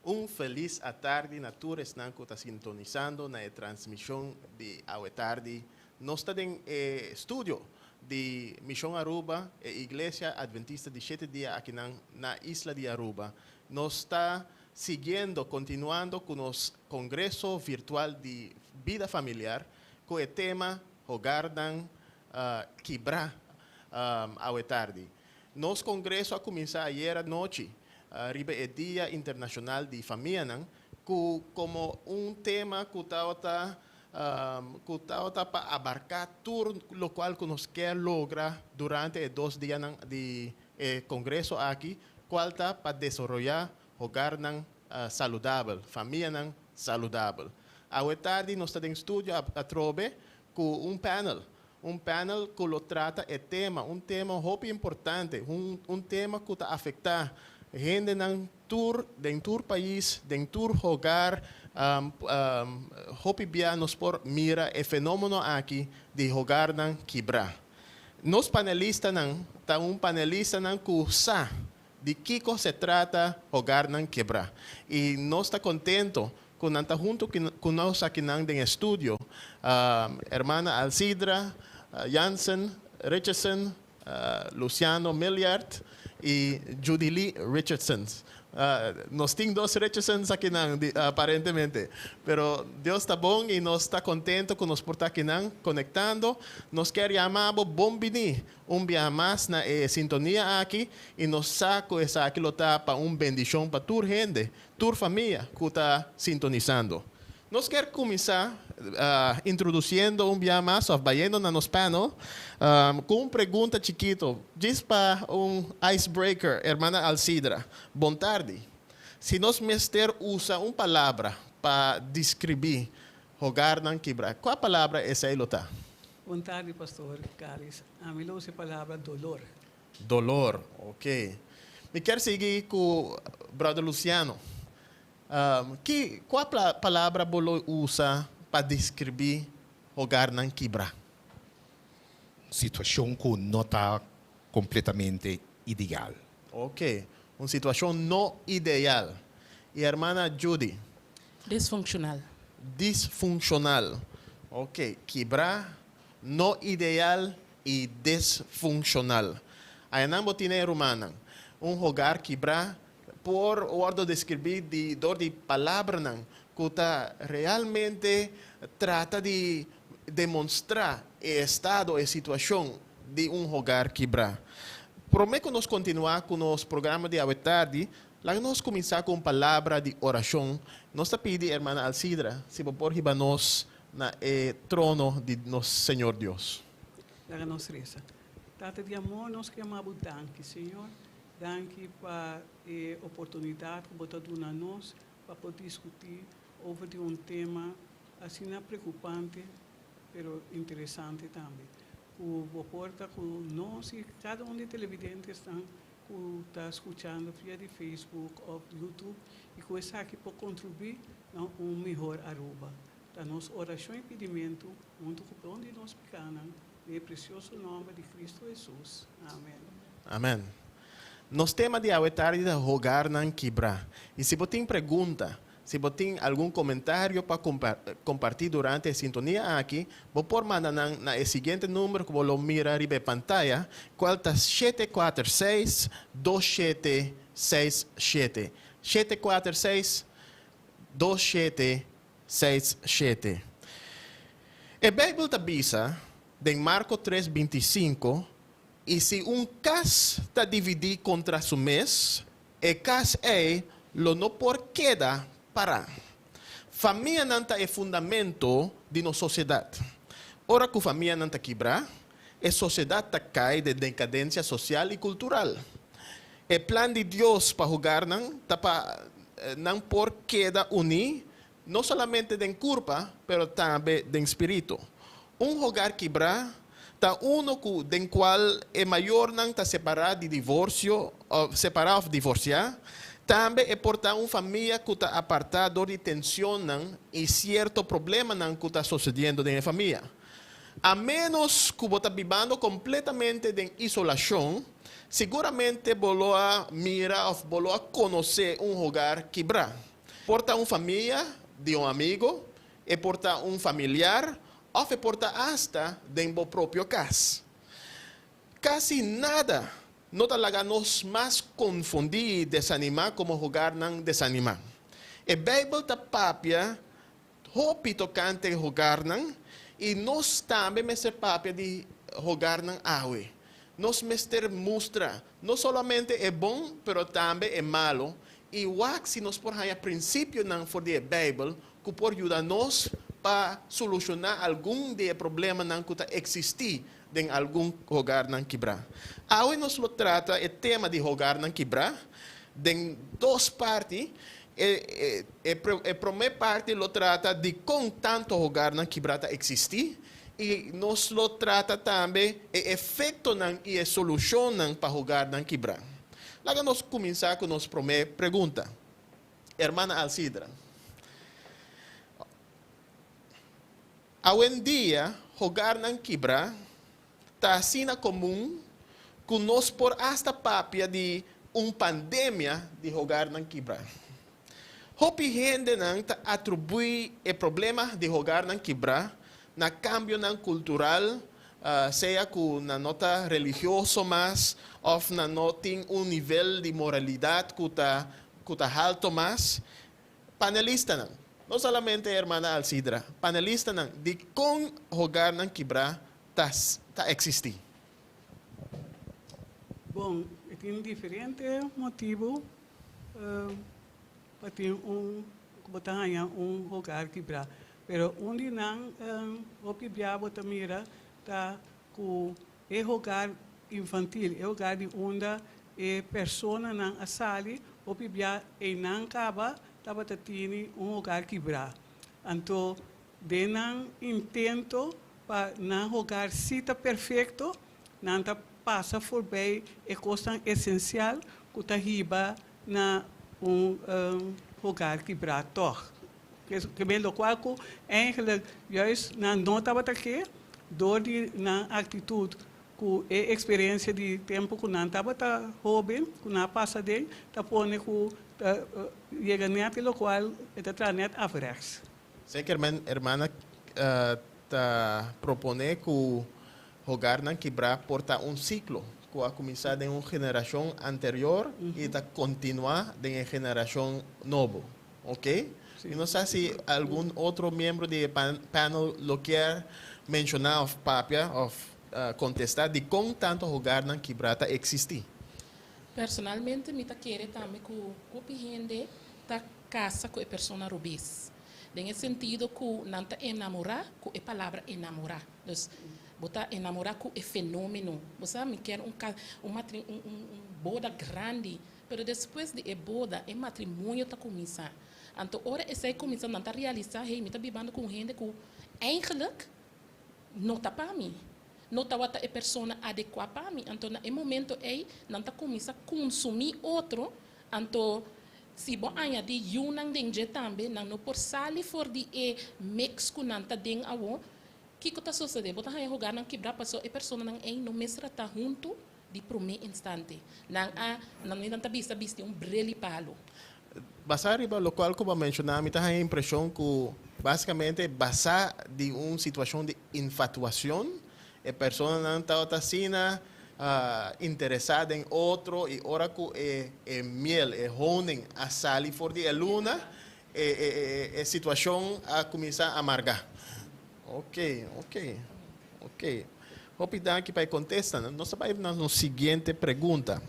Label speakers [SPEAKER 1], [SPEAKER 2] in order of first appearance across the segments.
[SPEAKER 1] Un felis atardi na tur esnan ku ta sintonisando na e transmishon di awe tardi. Nos ta den e studio di Mishon Aruba, e Iglesia Adventista di Shete Dia akinan na isla di Aruba. Nos ta siguiendo, kontinuando ku nos kongreso virtual di bida familiar ku e tema Hogarnan Kibrá awe tardi. Nos kongreso a kuminsá ayera nochi riba e Dia Internashonal di Famianan ku komo un tema ku tabata ku tabata pa abarká tur lokual ku nos kier logra durante e dos dianan di e kongreso aki, kual ta pa desaroyá hogarnan saludabel, famianan saludabel. Awe tardi nos ta den studio atrobe ku un panel, un panel ku lo trata e tema, un tema hopi importante, un tema ku ta afektá hendenan tur den tur pais, den tur hogar. Hopi bia nos por mira e fenómeno aki di hogarnan kibrá. Nos panelistanan ta un panelistanan ku sa di kiko se trata hogarnan kibrá. I nos ta kontento ku nan ta huntu ku nos akinan den e studio. Hermana Alcidra Jansen Richardson, Luciano Milliard i Judy Lee Richardson. Nos tin dos Richardsons akinan aparentemente. Pero Dios ta bon i nos ta kontento ku nos por ta akinan konektando. Nos kier yama bo bon bini un biaha mas na e sintonia aki i nos sa ku esaki lo ta pa un bendishon pa tur hende, tur famia ku ta sintonisando. Nos kier kuminsá introdusiendo un biaha mas òf bayendo na nos panel ku un pregunta chikito, djis pa un icebreaker. Hermana Alcidra, bon tardi. Si nos mester usa un palabra pa deskribí hogarnan kibrá, kua palabra esei lo ta?
[SPEAKER 2] Bon tardi, Pastor Caris. Ami lo usa e palabra dolor.
[SPEAKER 1] Dolor, ok. Mi kier sigui ku Brother Luciano. Ki, kua palabra bo lo usa pa deskribí hogarnan kibrá?
[SPEAKER 3] Situashon ku no ta kompletamente ideal.
[SPEAKER 1] Ok, un situashon no ideal. I hermana Judy?
[SPEAKER 4] Disfunshonal.
[SPEAKER 1] Disfunshonal. Ok, kibrá, no ideal i disfunshonal. Ayanan bo tin e rumannan. Un hogar kibrá por wòrdu deskribí di dor di palabranan ku ta realmente trata di demonstrá e estado, e situashon di un hogar kibrá. Promé ku nos kontinuá ku nos programa di awe tardi, laga nos kuminsá ku un palabra di orashon. Nos ta pidi Hermana Alcidra si bo por hiba nos na e trono di nos Señor Dios.
[SPEAKER 2] Laga nos resa. Tata di amor, nos ke yama bo danki, Señor. Danki pa e oportunidat ku bo ta duna nos pa por diskutí over di un tema asina preokupante pero interesante tambe. Ku bo por ta ku nos i kada un di televidentesnan ku ta skuchando via di Facebook òf YouTube i ku esaki por kontribuí na un mihor Aruba. Ta nos orashon i pidimentu huntu ku pon di nos pikanan den e presioso nòmber di Kristu Hesus. Amen.
[SPEAKER 1] Amen. Nos tema di awe tardi ta Hogarnan Kibrá. I si bo tin pregunta, si bo tin algun komentario pa kompartí durante e sintonia aki, bo por manda nan na e siguiente number ku bo lo mira riba e pantaya, kual ta 746 2767. 746 2767. E Beibel ta bisa den Marko 3, 25, I si un kas ta dividí kontra su mes, e kas ei lo no por keda pará. Famianan ta e fundamento di nos sosiedat. Ora ku famianan ta kibrá, e sosiedat ta kai den dekadensia sosial i kultural. E plan di Dios pa hogarnan ta pa nan por keda uní no solamente den kurpa, pero tambe den spiritu. Un hogar kibrá ta uno ku den kual e mayornan ta separá di divorsio òf separá òf divorsiá. Tambe e por ta un famia ku ta apartá dor di tensionnan i sierto problemanan ku ta sosediendo den e famia. A ménos ku bo ta bibando kompletamente den isolashon, siguramente bo lo a mira òf bo lo a konosé un hogar kibrá. Por ta un famia di un amigo, e por ta un familiar, of e por ta hasta den bo propio cas. Casi nada no ta laga nos mas confundi y desanima como hogarnan desanima. E Bijbel ta papia hopi tocante hogarnan y nos tambe mester papia di hogarnan awe. Nos mester mustra no solamente e bon pero tambe e malo y wak si nos por haya principionan for di e Bijbel cu por yuda nos pa soluciona algun di e problemanan cu ta existi den algun hogarnan kibra. Awe nos lo trata e tema di hogarnan kibra den dos parti. E e prome parti lo trata dicon tanto hogarnan kibra ta existi y nos lo trata tambe e efectonan y e solucionnan pa hogarnan kibra. Laga nos cuminsa cu nos prome pregunta. Hermana Alcidra. Awendia, hogarnan kibrá ta asina komun ku nos por asta papia di un pandemia di hogarnan kibrá. Hopi hendenan ta atribuí e problema di hogarnan kibrá na kambionan kultural, sea ku nan no ta religioso mas òf nan no tin un nivel di moralidat ku ta ku ta halto mas. Panelistanan, no solamente hermana Alcidra, panelistanan, dikon hogarnan kibrá ta ta eksistí?
[SPEAKER 2] Bon, e tin diferente motibu pa tin un ku bo ta haña un hogar kibrá. Pero un di nan hopi bia bo ta mira ta ku e hogar infantil, e hogar di unda e personanan a sali, hopi bia einan kaba tabata tini un hogar kibrá. Anto den nan intento pa nan hogar si ta perfecto, nan ta pasa forbij e cosnan esencial cu ta hiba na un hogar kibrá tog. Ke men locual cu eigenlijk juist nan no tabata ke door di nan actitud cu e experiencia di tempo cu nan tabata hoben, cu nan a pasa den, ta pone cu ta yega net e locual e ta traha net averechts.
[SPEAKER 1] Zeker men hermana ta propone cu hogarnan kibrá por ta un ciclo cu a cuminsa den un generacion anterior y ta continua den e generacion nobo. Ok. Mi no sa si algun otro miembro di e panel lo kier menciona of papia of contesta dicon tanto hogarnan kibrá ta existi.
[SPEAKER 4] Personalmente mi ta kere tambe cu hopi hende ta casa cu e persona robes. Den e sentido cu nan ta enamora cu e palabra enamora. Dus bo ta enamora cu e fenomeno. Bo sa mi kier un un matri un un boda grandi. Pero despues di e boda e matrimonio ta cuminsa. Anto ora esey cuminsa nan ta realisa, hey, mi ta bibando cu un hende cu eigenlijk no ta pa mi. No tawata e persona adecua pa mi. Anto na e momento ey nan ta cuminsa cunsumi otro. Anto si bo añadi yunan den dje tambe nan no por sali for di e mix cu nan ta den awo. Kico ta sosode? Bo ta haya hogarnan kibra paso e personanan ey no mester a ta hunto. Di promé instante, nan a, nan nan ta bisa bisti un bril di palu.
[SPEAKER 1] Basá riba lokual ku bo a menshoná, mi ta haña impreshon ku básikamente basá di un situashon di infatuashon, e personanan tabata asina interesá den otro i ora ku e e miel, e honing a sali for di e luna, e e e e situashon a kuminsá amargá. Oke, oke, oke. Hopi danki pa e kontestanan. Nos ta bai na nos siguiente pregunta.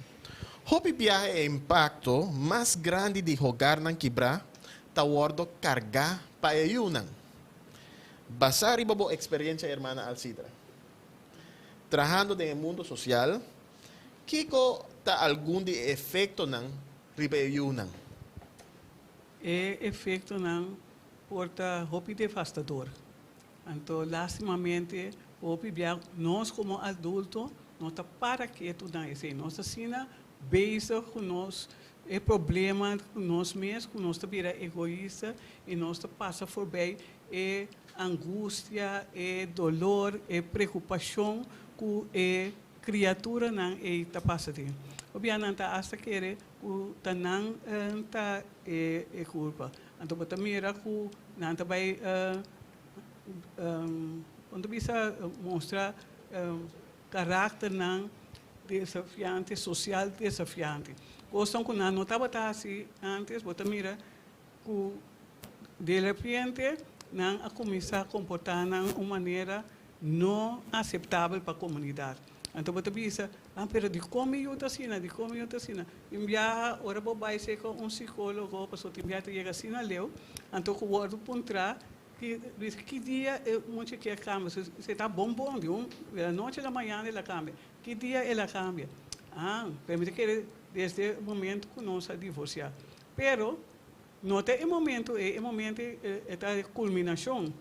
[SPEAKER 1] Hopi biaha e impakto mas grandi di hogarnan kibrá ta wòrdu kargá pa e yunan. Basá riba bo eksperensia hermana Alcidra, trahando den e mundu sosial, kiko ta algun di e efektonan riba e yunan?
[SPEAKER 2] E efektonan por ta hopi devastador. Anto lastimamente hopi bia nos komo adulto no ta para ketu na esei. Nos ta asina bezig ku nos e problema ku nos mes ku nos ta bira egoista i nos ta pasa forbei e angustia, e dolor, e preokupashon ku e kriaturanan ei ta pasa den. Hopi bia nan ta asta kere ku ta nan ta e kulpa. Anto bo ta mira ku nan ta bai punto bisa mustra karakternan desafiante, sosial desafiante. Kosnan ku nan no tabata hasi antes, bo ta mira ku de repente nan a kuminsá komportá nan un manera no aseptabel pa komunidat. Anto bo ta bisa, ah, pero dikon mi yu ta asina, dikon mi yu ta asina? Tin biaha ora bo bai serka un sikólogo, pasobra tin biaha ta yega asina leu, anto ku wòrdu puntrá ki bisa ki dia e mucha kier kambia, si ta bon bon di un di la nochi a la mañana el a kambia, ki dia el a kambia? Ah, pero mi ta kere desde e momento ku nos a divorsiá. Pero no ta e momento ei, e momento ei e ta e kulminashon.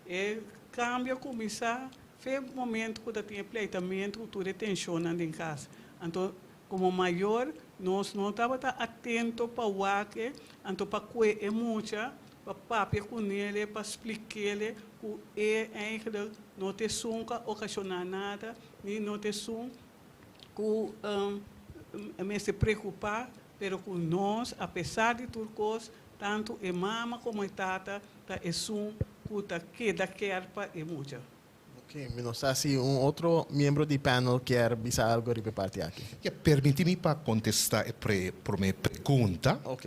[SPEAKER 2] E kambio a kuminsá fe momento ku ta tin e pleitamentu ku tur e tenshonnan den kas. Anto komo mayor nos no tabata atento pa wak e, anto pa kue e mucha, pa papia kunele, pa splik'ele ku e eigenlijk no ta esun ku a okashoná nada, ni no ta esun ku mester preokupá, pero ku nos apesar di tur kos, tantu e mama komo e tata ta esun ku ta keda kier pa e mucha.
[SPEAKER 1] Ok, mi no sa si un otro miembro di panel kier bisa algo riba e parti aki.
[SPEAKER 3] Ya, permiti mi pa kontestá e promé pregunta.
[SPEAKER 1] Ok.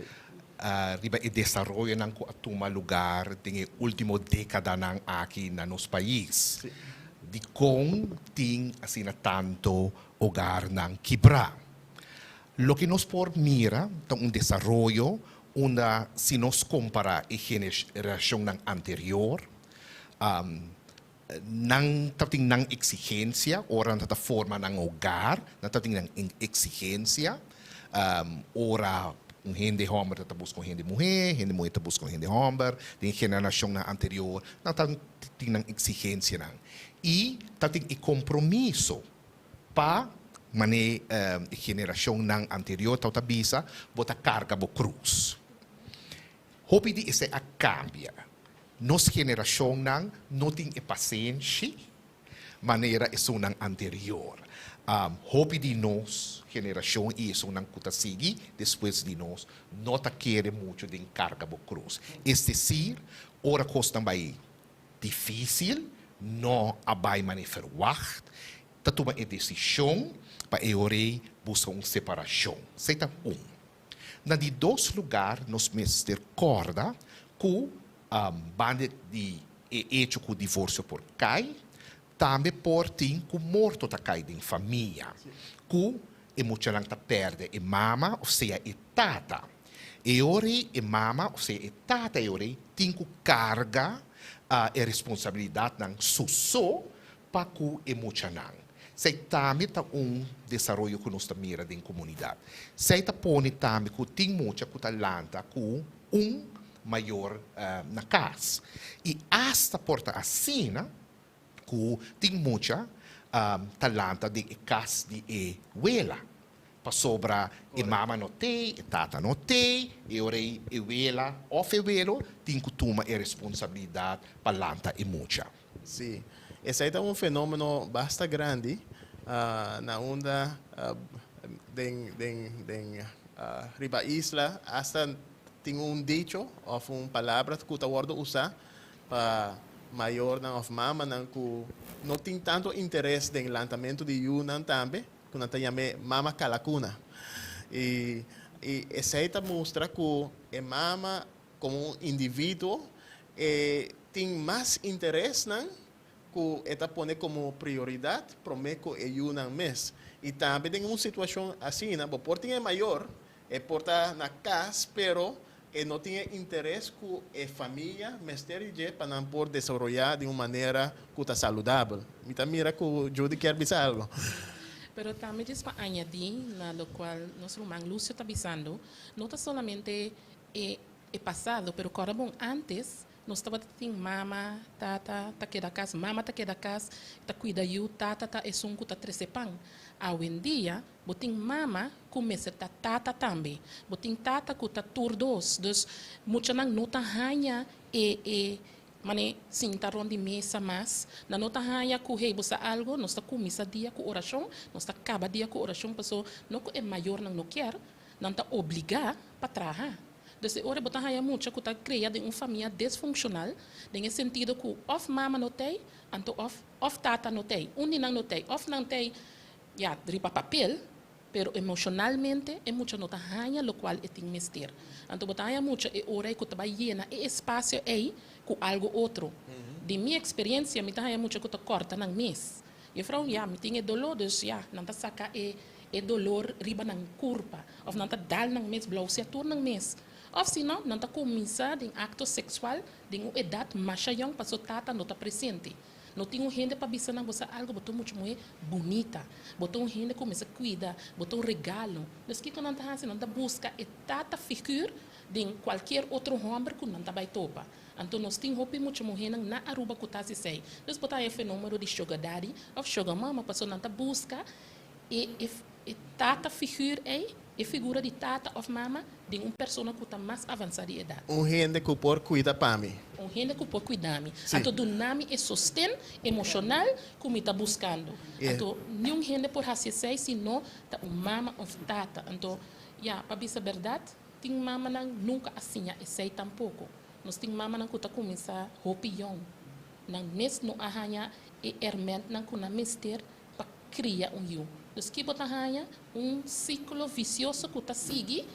[SPEAKER 3] Riba e desaroyonan ku a tuma lugar den e último dékadanan aki na nos pais.
[SPEAKER 1] Si.
[SPEAKER 3] Dikon tin asina tantu hogarnan kibrá? Loke nos por mira ta un desaroyo unda si nos kompará e generashonnan anterior, nan tabatin nan eksigensia ora nan ta forma nan hogar, nan tabatin nan eksigensia ora un hende hòmber ta buska un hende muhé, hende muhé ta buska un hende hòmber. Den e generashonnan anterior nan tabatin nan eksigensianan i tabatin e kompromiso Pa manera e generashonnan anterior tabata bisa, bo ta karga bo krus. Hopi di esei a kambia. Nos generashonnan no tin e pasenshi manera esunnan anterior. Hopi di nos generashon i esunnan ku ta sigui despues di nos no ta kere muchu den karga bo krus. Es desir, ora kosnan bai difísil, no a bai manera ferwagt, ta tuma e desishon pa e ora ei buska un separashon. Esei ta un. Na di dos lugar nos mester kòrda ku banda di e echo ku divorsio por kai, tambe por tin ku morto ta kai den famia, ku e muchanan ta pèrdè e mama òf sea e tata. E ora ei e mama òf sea e tata e ora ei tin ku karga e responsabilidatnan su so pa ku e muchanan. Esei tambe ta un desaroyo ku nos ta mira den komunidat. Esei ta pone tambe ku tin mucha ku ta lanta ku un mayor na kas. I asta por ta asina ku tin mucha ta lanta den e kas di e wela, pasobra e mama no tei, e tata no tei, e ora ei e wela òf e welo tin ku tuma e responsabilidat pa lanta e mucha.
[SPEAKER 1] Sí, esei ta un fenómeno basta grandi na unda den den den riba isla asta tin un dicho òf un palabra ku ta wòrdu usá Pa mayornan òf mamanan ku no tin tantu interes den lantamentu di yunan tambe, ku nan ta yam'é mama kalakuna. I i esei ta mustra ku e mama komo un individuo e tin mas interesnan ku e ta pone komo prioridat promé ku e yunan mes. I tambe den un situashon asina bo por tin e mayor, e por ta na kas pero E no tin e interes ku e famia mester di dje pa nan por desaroyá di un manera ku ta saludabel. Mi ta mira ku Judy kier bisa algo.
[SPEAKER 4] Pero tambe djis pa añadí na lokual nos ruman Lucio ta bisando, no ta solamente e e pasado, pero kòrda bon antes nos tabata tin mama, tata ta keda kas, mama ta keda kas, ta kuida yu, tata ta esun ku ta trese pan. Awendia Bo tin mama ku mester ta tata tambe. Bo tin tata ku ta tur dos. Dus muchanan no ta haña e e mane sinta rond di mesa mas. Nan no ta haña ku hey bo sa algo nos ta kuminsá dia ku orashon, nos ta kaba dia ku orashon paso no ku e mayornan no kier, nan ta obligá pa traha. Dus e ora bo ta haya mucha ku ta kria den un famia disfunshonal, den e sentido ku òf mama no t'ei, anto òf òf tata no t'ei, un di nan no t'ei, òf nan t'ei ya riba papel, pero emoshonalmente e mucha no ta haña lokual e tin mester. Anto bo ta haña mucha e ora ei ku ta bai yena e espasio ei ku algu otro. Di mi eksperensia mi ta haña mucha ku ta kòrta nan mes. Juffrouw, ya, mi tin e doló, dus ya, nan ta saka e e dolor riba nan kurpa, òf nan ta dal nan mes, blausia tur nan mes. Òf si no, nan ta kuminsá den akto seksual den un edat masha yòn paso tata no ta presente. No tin un hende pa bisa nan, bo sa algu, bo ta un mucha muhé bunita, bo ta un hende ku mester kuida, bo ta un regalo. Dus kiko nan ta hasi? Nan ta buska e tata figür den kualkier otro hòmber ku nan ta bai topa. Anto nos tin hopi mucha muhénan na Aruba ku ta hasi esei. Dus bo ta haña e fenómeno di sugar daddy òf sugar mama pasobra nan ta buska e e tata figür ei, e figura di tata òf mama den un persona ku ta mas avansá di edat.
[SPEAKER 1] Un hende ku por kuida pa mi.
[SPEAKER 4] Un hende ku por kuida mi. Anto duna mi e sosten emoshonal ku mi ta buskando. Anto niun hende por hasi esei si no ta un mama òf tata. Anto ya, pa bisa bèrdat, tin mamanan nunka a siña esei tampoko. Nos tin mamanan ku ta kuminsá hopi yòn. Nan mes no a haña e èrmèntnan ku nan mester pa kria un yu. Dus ki bo ta haña? Un siklo visioso ku ta sigui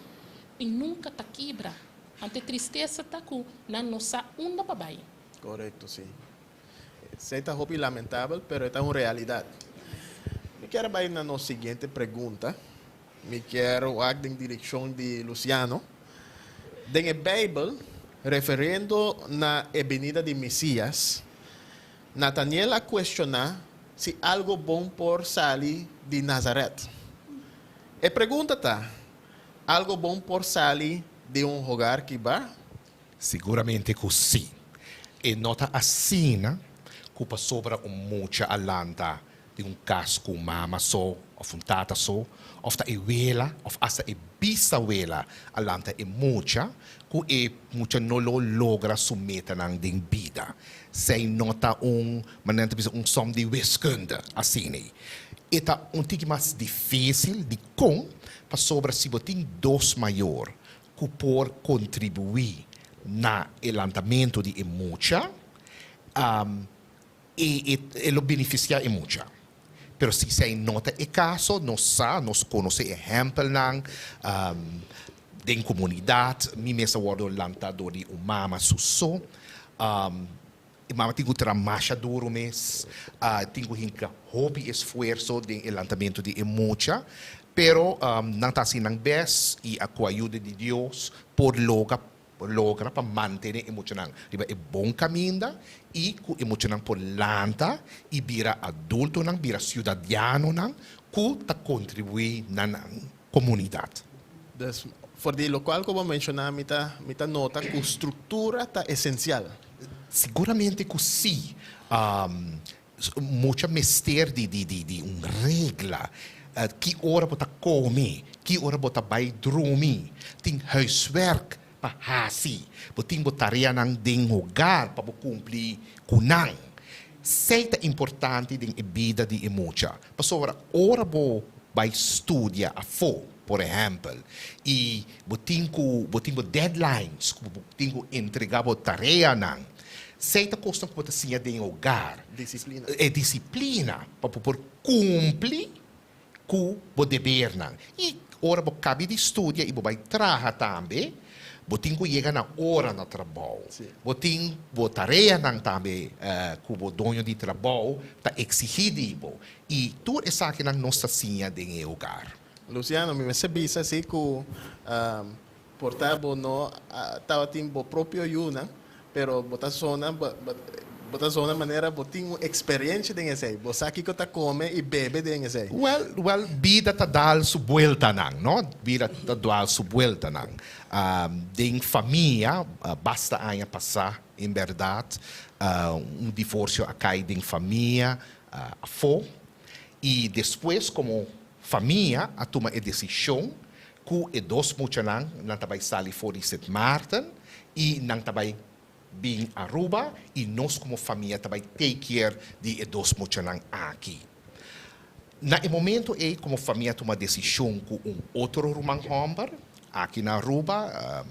[SPEAKER 4] i nunka ta kibra. Anto e tristesa ta ku nan no sa unda pa bai.
[SPEAKER 1] Korekto, si. Esei ta hopi lamentabel, pero e ta un realidat. Mi kier a bai na nos siguiente pregunta. Mi kier wak den direkshon di Luciano. Den e Beibel, referendo na e binida di Mesias, Nataniel a kuestioná si algo bon por sali di Nazaret. E pregunta ta, Algo bon por sali di un hogar kibrá?
[SPEAKER 3] Siguramente ku sí. E no ta asina ku pasobra un mucha a lanta di un kas ku un mama so òf un tata so, òf ta e wela òf asta e bisawela a lanta e mucha, ku e mucha no lo logra su metanan den bida. Esei no ta un, manera nan ta bisa, un som di wiskunde asina. E ta un tiki mas difísil. Dikon? Pasobra si bo tin dos mayor ku por kontribuí na e lantamentu di e mucha, e e lo benefisiá e mucha. Pero si esei no ta e kaso, nos sa, nos konosé ehèmpelnan den komunidat. Mi mes a wòrdu lantá dor di un mama su so. E mama tin ku traha masha duru mes, tin ku hinka hopi esfuerso den e lantamentu di e mucha. Pero nan ta hasi nan bes i ku ayuda di Dios por logra Por logra pa mantene e muchanan riba e bon kaminda i ku e muchanan por lanta i bira adultonan, bira siudadianonan ku ta kontribuí na nan komunidat.
[SPEAKER 1] Dus, for di lokual ku bo menshoná mi ta mi ta nota ku struktura ta esensial.
[SPEAKER 3] Siguramente ku sí. Mucha mester di di di di un regla. Ki ora bo ta come, ki ora bo ta bai drumi. Tin huiswerk pa hasi. Bo tin bo tareanan den hogar pa bo cumpli cu nan. Esey ta importante den e bida di e mucha. Pasobra ora bo bai studia afo, por ehempel, y bo tin cu bo tin bo deadlines cu bo tin cu entrega bo tareanan, Esei ta kosnan ku bo ta siña den e hogar.
[SPEAKER 1] Disiplina.
[SPEAKER 3] E disiplina pa bo por kumpli ku bo debernan. I ora bo kabi di studia i bo bai traha tambe, bo tin ku yega na ora na trabou. Bo tin bo tareanan tambe ku bo doño di trabou ta eksigí di bo. I tur esakinan nos ta siña den e hogar.
[SPEAKER 1] Luciano, mi mester bisa si ku Por ta bo no tabatin bo propio yunan, pero bo ta zona bo ta zona manera bo tin un experiencia den esey. Bo sa kico ta come y bebe den esey.
[SPEAKER 3] Well, well, bida ta dal su bueltanan, no? Bida ta dal su bueltanan. Den famia, basta aña pasá, en berdad, un divorcio a cay den famia afó. Y despues como famia a tuma e decision Ku e dos muchanan nan ta bai sali for di Sint Maarten i nan ta bai bin Aruba i nos komo famia ta bai take care di e dos muchanan aki. Na e momento ei komo famia a tuma desishon ku un otro ruman hòmber aki na Aruba,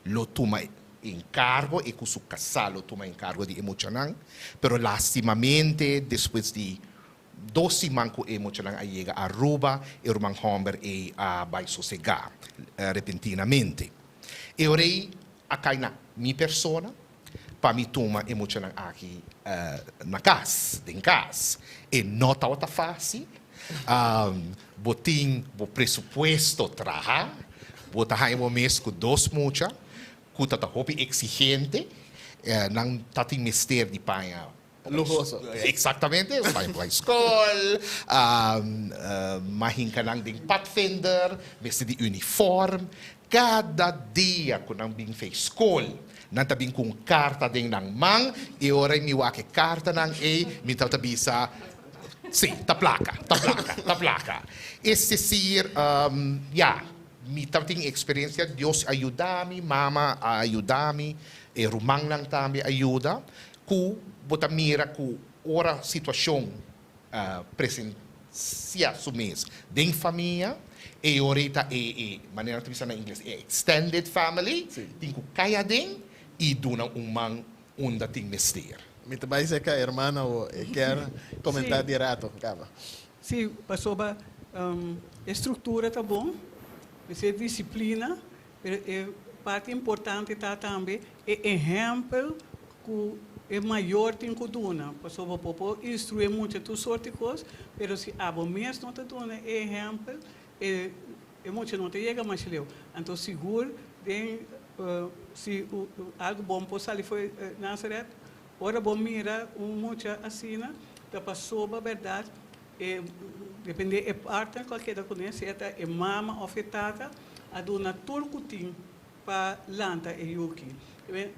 [SPEAKER 3] lo tuma enkargo e ku su kasá lo tuma enkargo di e muchanan, pero lastimamente despues di dos siman ku e muchanan a yega Aruba, e ruman hòmber ei a bai sosegá repentinamente. E ora ei a kai na mi persona pa mi tuma e muchanan aki na kas, den kas. E no tabata fásil. Bo tin bo presupuesto traha, bo ta haña bo mes ku dos mucha ku ta ta hopi eksigente, nan ta tin mester di paña
[SPEAKER 1] Luhoso.
[SPEAKER 3] Eksaktamente, paña pa bai skol, mahinka nan den padvinder, mester di uniform. Kada dia ku nan bin fei skol, nan ta bin ku un karta den nan man, i ora mi wak e kartanan ei, mi tabata bisa, Sí, ta plaka, ta plaka, ta plaka. Es desir, ya, mi tabatin eksperensia, Dios a yuda mi, mama a yuda mi, e rumannan tambe a yuda, ku bo ta mira ku ora situashon presensia su mes den famia, e ora ei ta e, e, manera nan ta bisa na ingles, e extended family, tin ku kai aden i duna un man unda tin mester.
[SPEAKER 1] Mi ta bai cerca hermana o e kier comenta di rato caba.
[SPEAKER 2] Sí, pasobra e structura ta bon, mester disciplina, pero e parti importante ta tambe e ehempel cu e mayor tin cu duna, pasobra bo por instrui mucha tur soort di cos, pero si abo mes no ta duna e ehempel, e E mucha no ta yega mas leu. Anto sigur den si algo bon por sali for Nazaret, ora bo mira un mucha asina ta pasobra berdad e depende e partner cu a keda cune, sea ta e mama of e tata a duna tur cu tin pa lanta e yuki.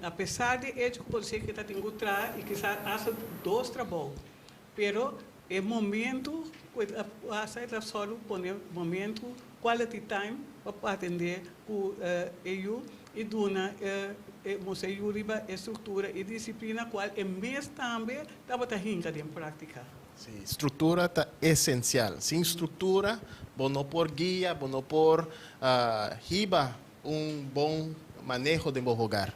[SPEAKER 2] Apesar di echo cu por ser cu e ta tin cu traha y kisas hasta dos trabou, Pero e momento cu e ta pasa e ta solo pone momento quality time pa atende cu e yu y duna e mustra e yu riba e structura y disciplina cual e mes tambe tabata hinca den practica.
[SPEAKER 1] Sí, structura ta esencial. Sin structura bo no por guia, bo no por hiba un bon maneho den bo hogar.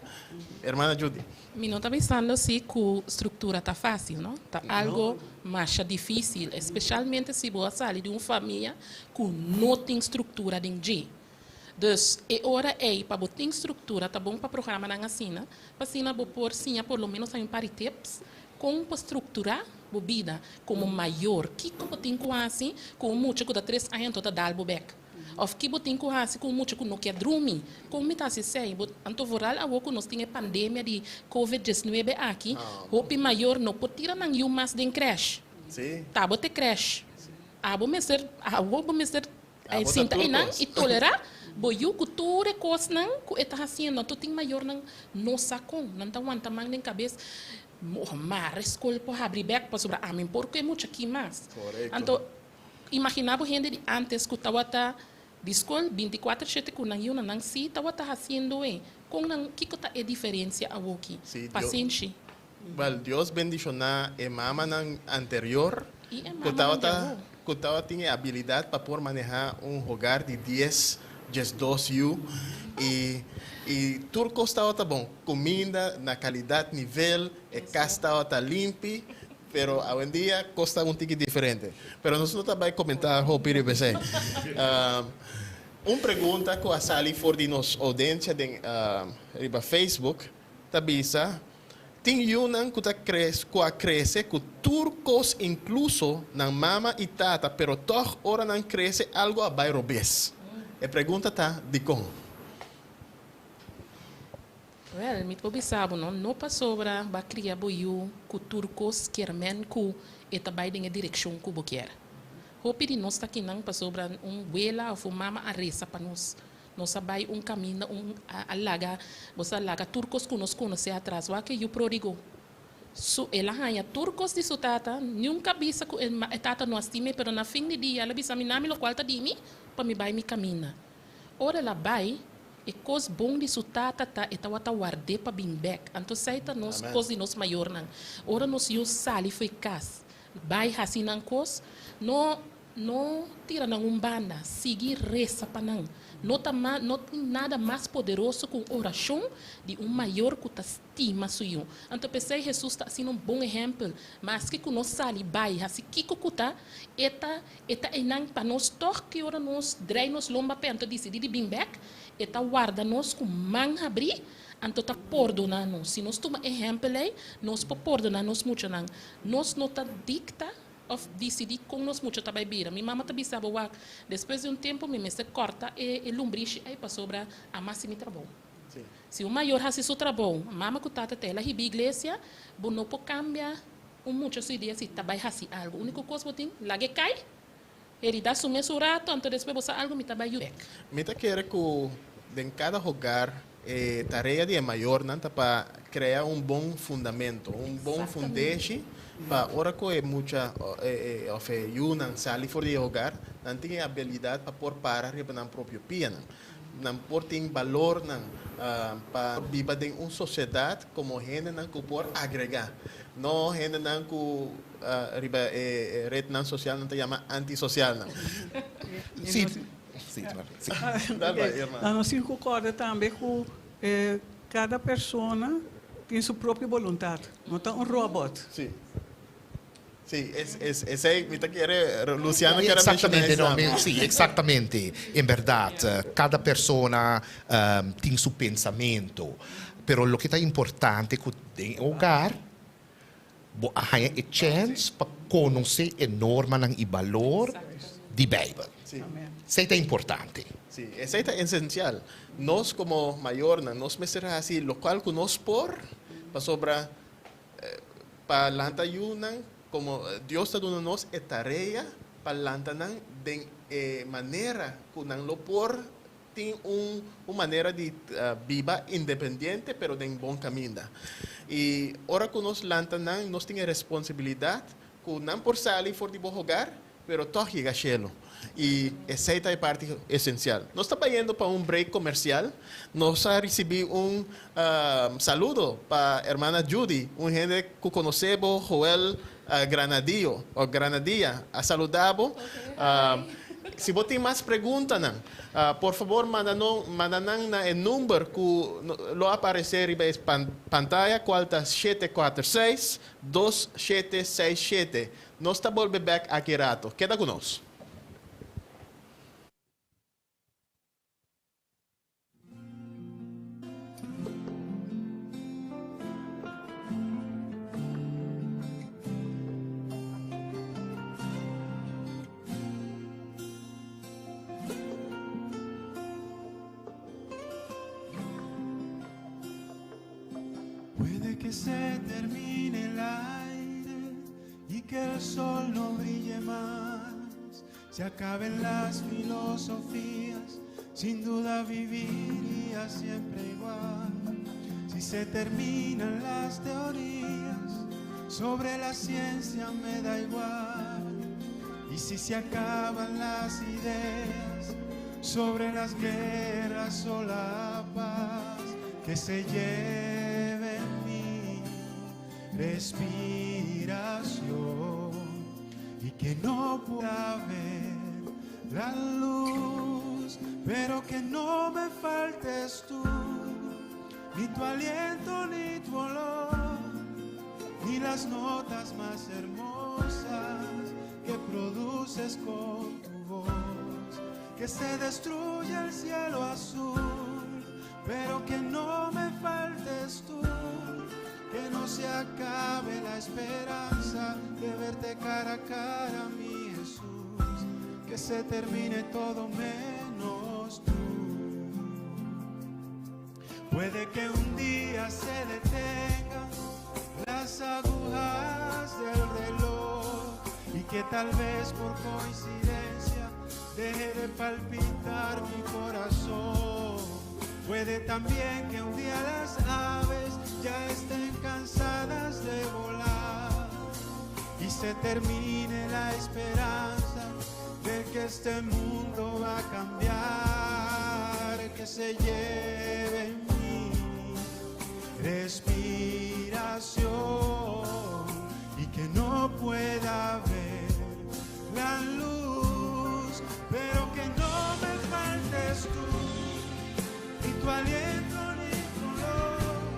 [SPEAKER 1] Hermana Judy.
[SPEAKER 4] Mi no ta bisando si cu structura ta facil, no. Ta algo masha dificil, especialmente si bo a sali di un famia cu no tin structura den dje. Dus, e ora ey pa bo tin structura ta bon pa programanan asina, pa asina bo por siña por lo menos hay un par di tips con pa structura bo bida como mayor. Kico bo tin cu haci cu un mucha cu ta tres aña anto ta dal bo bek? Of ki bo tin ku hasi ku un mucha ku no kier drumi? Kon mi ta hasi esei? Bo anto vooral awor ku nos tin e pandemia di covid diesnuebe aki, hopi mayor no por tira nan yu mas den crèsh. Ta bo te crèsh. Abo mester, awor bo mester sinta einan i tolerá bo yu ku tur e kosnan ku e ta hasiendo. Anto tin mayornan no sa kon. Nan ta wanta man den kabes. Mare skol por habri bèk pasobra ami por ku e mucha aki mas. Anto Imagina bo hende di antes ku tawata di skol bintikuater shete ku nan yunan nan si tawata hasiendo e. Kon nan kiko ta e diferensia awoki?
[SPEAKER 1] Sí, Dio,
[SPEAKER 4] Pasenshi.
[SPEAKER 1] Well, Dios bendishoná e mamanan anterior
[SPEAKER 4] I e
[SPEAKER 1] ku
[SPEAKER 4] mamanan di
[SPEAKER 1] tawata
[SPEAKER 4] awor.
[SPEAKER 1] ku tawatin e abilidat pa por manehá un hogar di dies, 12 yu i i tur kos tawata bon. Kuminda na kalidat nivel, e kas tawata limpi. Pero awendia cos ta un tiki diferente. Pero nos no ta bay comenta hopi riba esey. Un pregunta cu a sali for di nos audiencia den riba Facebook ta bisa, Tin yunan cu ta cu a crece cu tur cos incluso nan mama y tata pero tog ora nan crece algo a bay robes. E pregunta ta dicon?
[SPEAKER 4] Wel, mi por bisa bo no, no pasobra bo a cria bo yu cu tur cos kier men cu e ta bay den e direccion cu bo kier. Hopi di nos ta kinan pasobra un wela of un mama a reza pa nos. Nos a bay un caminda, un a laga, bo sa laga tur cos cu nos conoce atras. Wak e yu prodigo. Su, el a haña tur cos di su tata, niun bisa cu e tata no a stim'e, pero na fin di dia el a bisa mi nami locual ta di mi pa mi bay mi caminda. Ora el a bai, e kos bon di su tata ta e tawata ward'é pa bin bèk. Anto esei ta nos kos di nos mayornan. Ora nos yu sali fo'i kas, bai hasi nan kos, no. No tira nan un banda, sigui resa pa nan. No ta no tin nada mas poderoso ku un orashon di un mayor ku ta stima su yu. Anto p'esei Hesus ta asina un bon ehèmpel. Maske ku nos sali bai hasi kiko ku ta, e ta e ta einan pa nos tòg. Ki ora nos drei nos lomba p'e anto disidí di bin bèk, e ta warda nos ku man habrí, anto ta pordoná nos. Si nos tuma ehèmpel ei, nos por pordoná nos muchanan. Nos no ta dikta Of disidí kon nos mucha ta bai bira. Mi mama ta bisa bo wak, despues di un tempu mi mester kòrta e e lumbrishi ei pasobra a masi mi trabou. Si un mayor hasi su trabou, mama ku tata ta el a hiba iglesia, bo no por kambia un mucha su idea si ta bai hasi algu. Úniko kos bo tin, lag'e kai, heridá su mes un rato, anto despues bo sa algu mi ta bai yuda bèk.
[SPEAKER 1] Mi ta kere ku den kada hogar E tarea di e mayornan ta pa krea un bon fundamento, un bon fundeshi pa ora ku e mucha òf e yunan sali for di e hogar, nan tin e abilidat pa por para riba nan propio pianan. Nan por tin balornan pa biba den un sosiedat komo hendenan ku por agregá, no hendenan ku riba e retnan sosial nan ta yama antisosialnan.
[SPEAKER 3] Sí. Sí, claro. Sí.
[SPEAKER 1] Dal bai, hermano.
[SPEAKER 2] Nos tin cu corda tambe cu cada persona tin su propio boluntad, no ta un robot.
[SPEAKER 1] Sí. Sí, es, es, esey mi ta kere, Luciano kier a menciona
[SPEAKER 3] Exactamente, no,
[SPEAKER 1] esnan.
[SPEAKER 3] mi, sí, exactamente. En berdad, cada persona tin su pensamento, pero loke ta importante cu den e hogar bo a haña e chèns pa konosé e normanan i balor di Beibel. Esei ta importante.
[SPEAKER 1] Sí, esei ta esensial. Nos komo mayornan, nos mester hasi lokual ku nos por pasobra pa lanta yunan komo Dios ta duna nos e tarea pa lanta nan den e manera ku nan lo por Tin un un manera di biba independiente pero den bon caminda. Y ora cu nos lanta nan, nos tin e responsabilidad cu nan por sali for di bo hogar pero tog yega cielo. Y esey ta e parti esencial. Nos ta bayendo pa un break comercial. Nos a ricibi un saludo pa hermana Judy, un hende cu conoce bo, Joel Granadillo o Granadilla a saluda bo. Si bo tin mas preguntanan, por fabor manda no manda nan na e number ku lo aparesé riba e pantaya kual ta 746 2767. Nos ta bolbe bèk aki rato. Keda ku nos.
[SPEAKER 5] Puede que se termine el aire y que el sol no brille más. Se acaben las filosofías, sin duda viviría siempre igual. Si se terminan las teorías sobre la ciencia me da igual. Y si se acaban las ideas sobre las guerras o la paz, que se lleve mi respiración y que no pueda ver la luz, pero que no me faltes tú, ni tu aliento ni tu olor, ni las notas más hermosas que produces con tu voz, que se destruya el cielo azul, pero que no me faltes tú, que no se acabe la esperanza de verte cara a cara, mi Jesús, que se termine todo menos tú. Puede que un día se detengan las agujas del reloj y que tal vez por coincidencia deje de palpitar mi corazón. Puede también que un día las aves ya estén cansadas de volar y se termine la esperanza de que este mundo va a cambiar, que se lleve mi respiración y que no pueda ver la luz. tu aliento ni tu olor,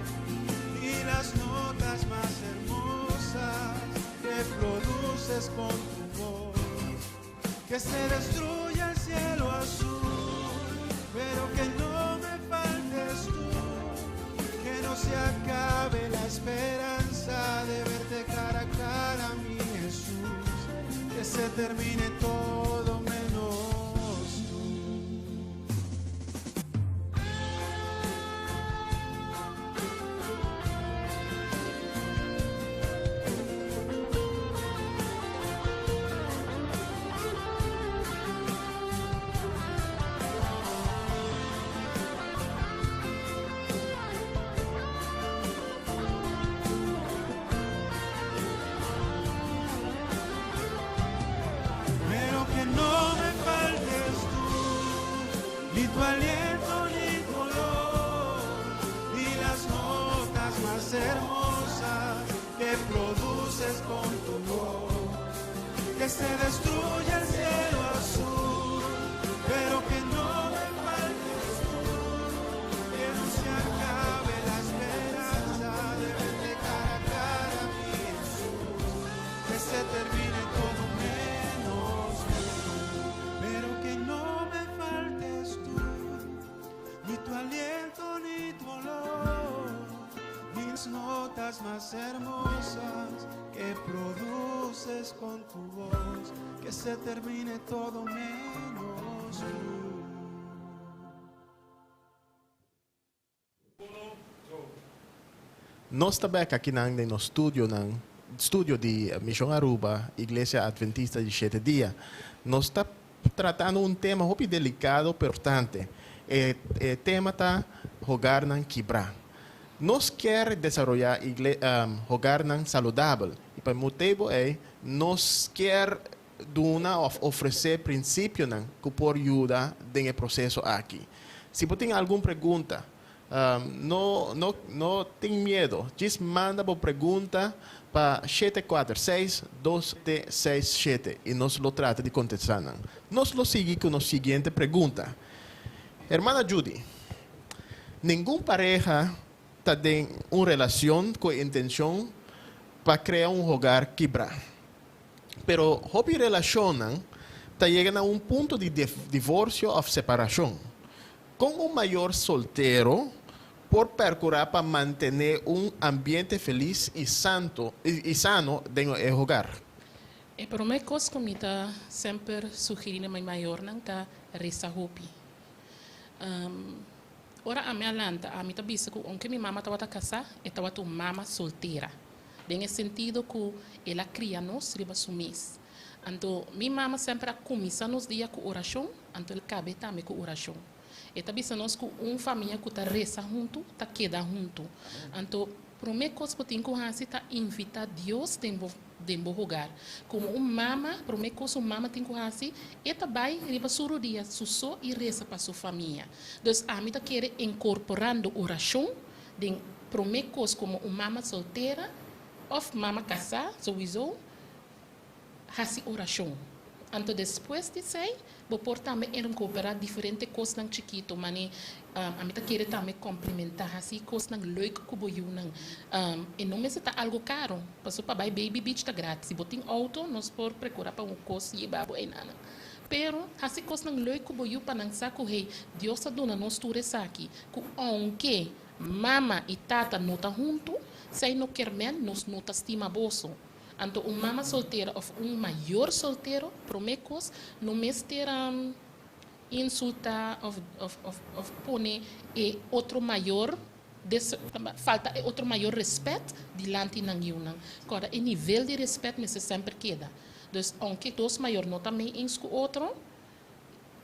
[SPEAKER 5] ni las notas más hermosas que produces con tu voz. Que se destruya el cielo azul, pero que no me faltes tú, que no se acabe la esperanza de verte cara a cara, mi Jesús, que se termine todo menos tú. Pero que no me faltes tú, ni tu aliento ni tu olor, ni las notas más hermosas que produces con tu voz. Que se destruya el cielo azul, pero que no me faltes tú, que no se acabe la esperanza de verte cara a cara, mi Jesús, que se termine todo menos tú, pero que no me faltes tú, ni tu aliento ni tu olor, ni las notas más hermosas que produces con tu voz, que se termine todo menos tú.
[SPEAKER 1] Nos ta back aki na nos studio, na studio di Mission Aruba, Iglesia Adventista di Shete Dia. Nos ta tratando un tema hopi delicado, pero importante. E tema ta hogarnan kibra. Nos kier desaroya hogarnan saludabel. Y pa e motibo ey, nos kier duna of ofrece principionan cu por yuda den e proceso aki. Si bo tin algun pregunta, no, no, no tin miedo. Just manda bo pregunta pa 746 267 y nos lo trata di contesta nan. Nos lo sigui cu e siguiente pregunta. Hermana Judy, ningun pareha ta den un relacion cu intencion pa crea un hogar kibra. Pero hopi relacion ta yega na un punto di divorcio of separacion. Con un mayor soltero por percura pa mantene un ambiente feliz y santo y sano den e hogar?
[SPEAKER 4] E prome cos cu mi ta semper sugeri na mi mayornan ta resa hopi. Ora ami a lanta, ami ta bisa cu aunke mi mama tawata casa, e tawata un mama soltera. Den sentido cu el a cria nos riba su mes. Anto, mi mama semper a cuminsa nos dia cu oracion, anto el a caba tambe cu oracion. E ta bisa nos cu un famia cu ta resa hunto, ta keda hunto. Anto, prome cos cu tin cu haci ta invita Dios den bo hogar. Como un mama, prome cos un mama tin cu haci, e ta bay riba su rudia, su so y resa pa su famia. Dus ami ta kere incorporando oracion, den prome cos como un mama soltera, of mama casa, sowieso, haci oracion. Anto despues di esey, bo por tambe incorpora diferente cosnan chikito, mane ami ta kere tambe complementa, asina cosnan leuk cu bo yiunan. E no mester ta algo caro, paso pa bay Baby Beach ta gratis. Si bo tin auto, nos por percura pa un cos yeba bo eynan. Pero asina cosnan leuk cu bo yiu pa nan sa cu hey, Dios a duna nos tur esaki, cu aunke mama y tata no ta hunto, esey no kiermen nos no ta stima boso. Anto un mama soltera of un mayor soltero, prome cos, no mester insulta of pone e otro mayor falta e otro mayor respet dilanti nan yiunan. Awor, e nivel di respet mester semper keda. Dus, aunke dos mayor no ta mee eens cu otro,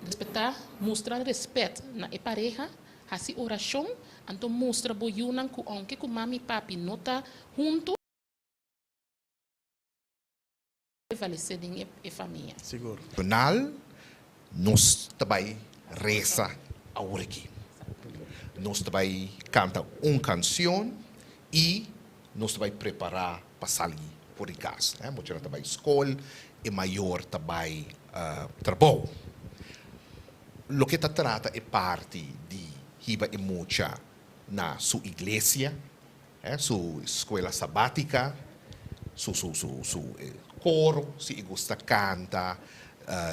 [SPEAKER 4] respeta, mustra respet na e pareha, haci oracion, anto mustra bo yiunan cu aunke cu mami y papi no ta hunto, prevalece den e famia.
[SPEAKER 1] Sigur.
[SPEAKER 3] Final, nos tambe resa awor aki. Nos tambe canta un cancion y nos tambe prepara pa sali for di cas. Ne? Mucha tambe scol y mayor tambe trabou. Loke ta trata e parti di Hiba e mucha na su iglesia, su escuela sabática, su coro, si e gusta canta,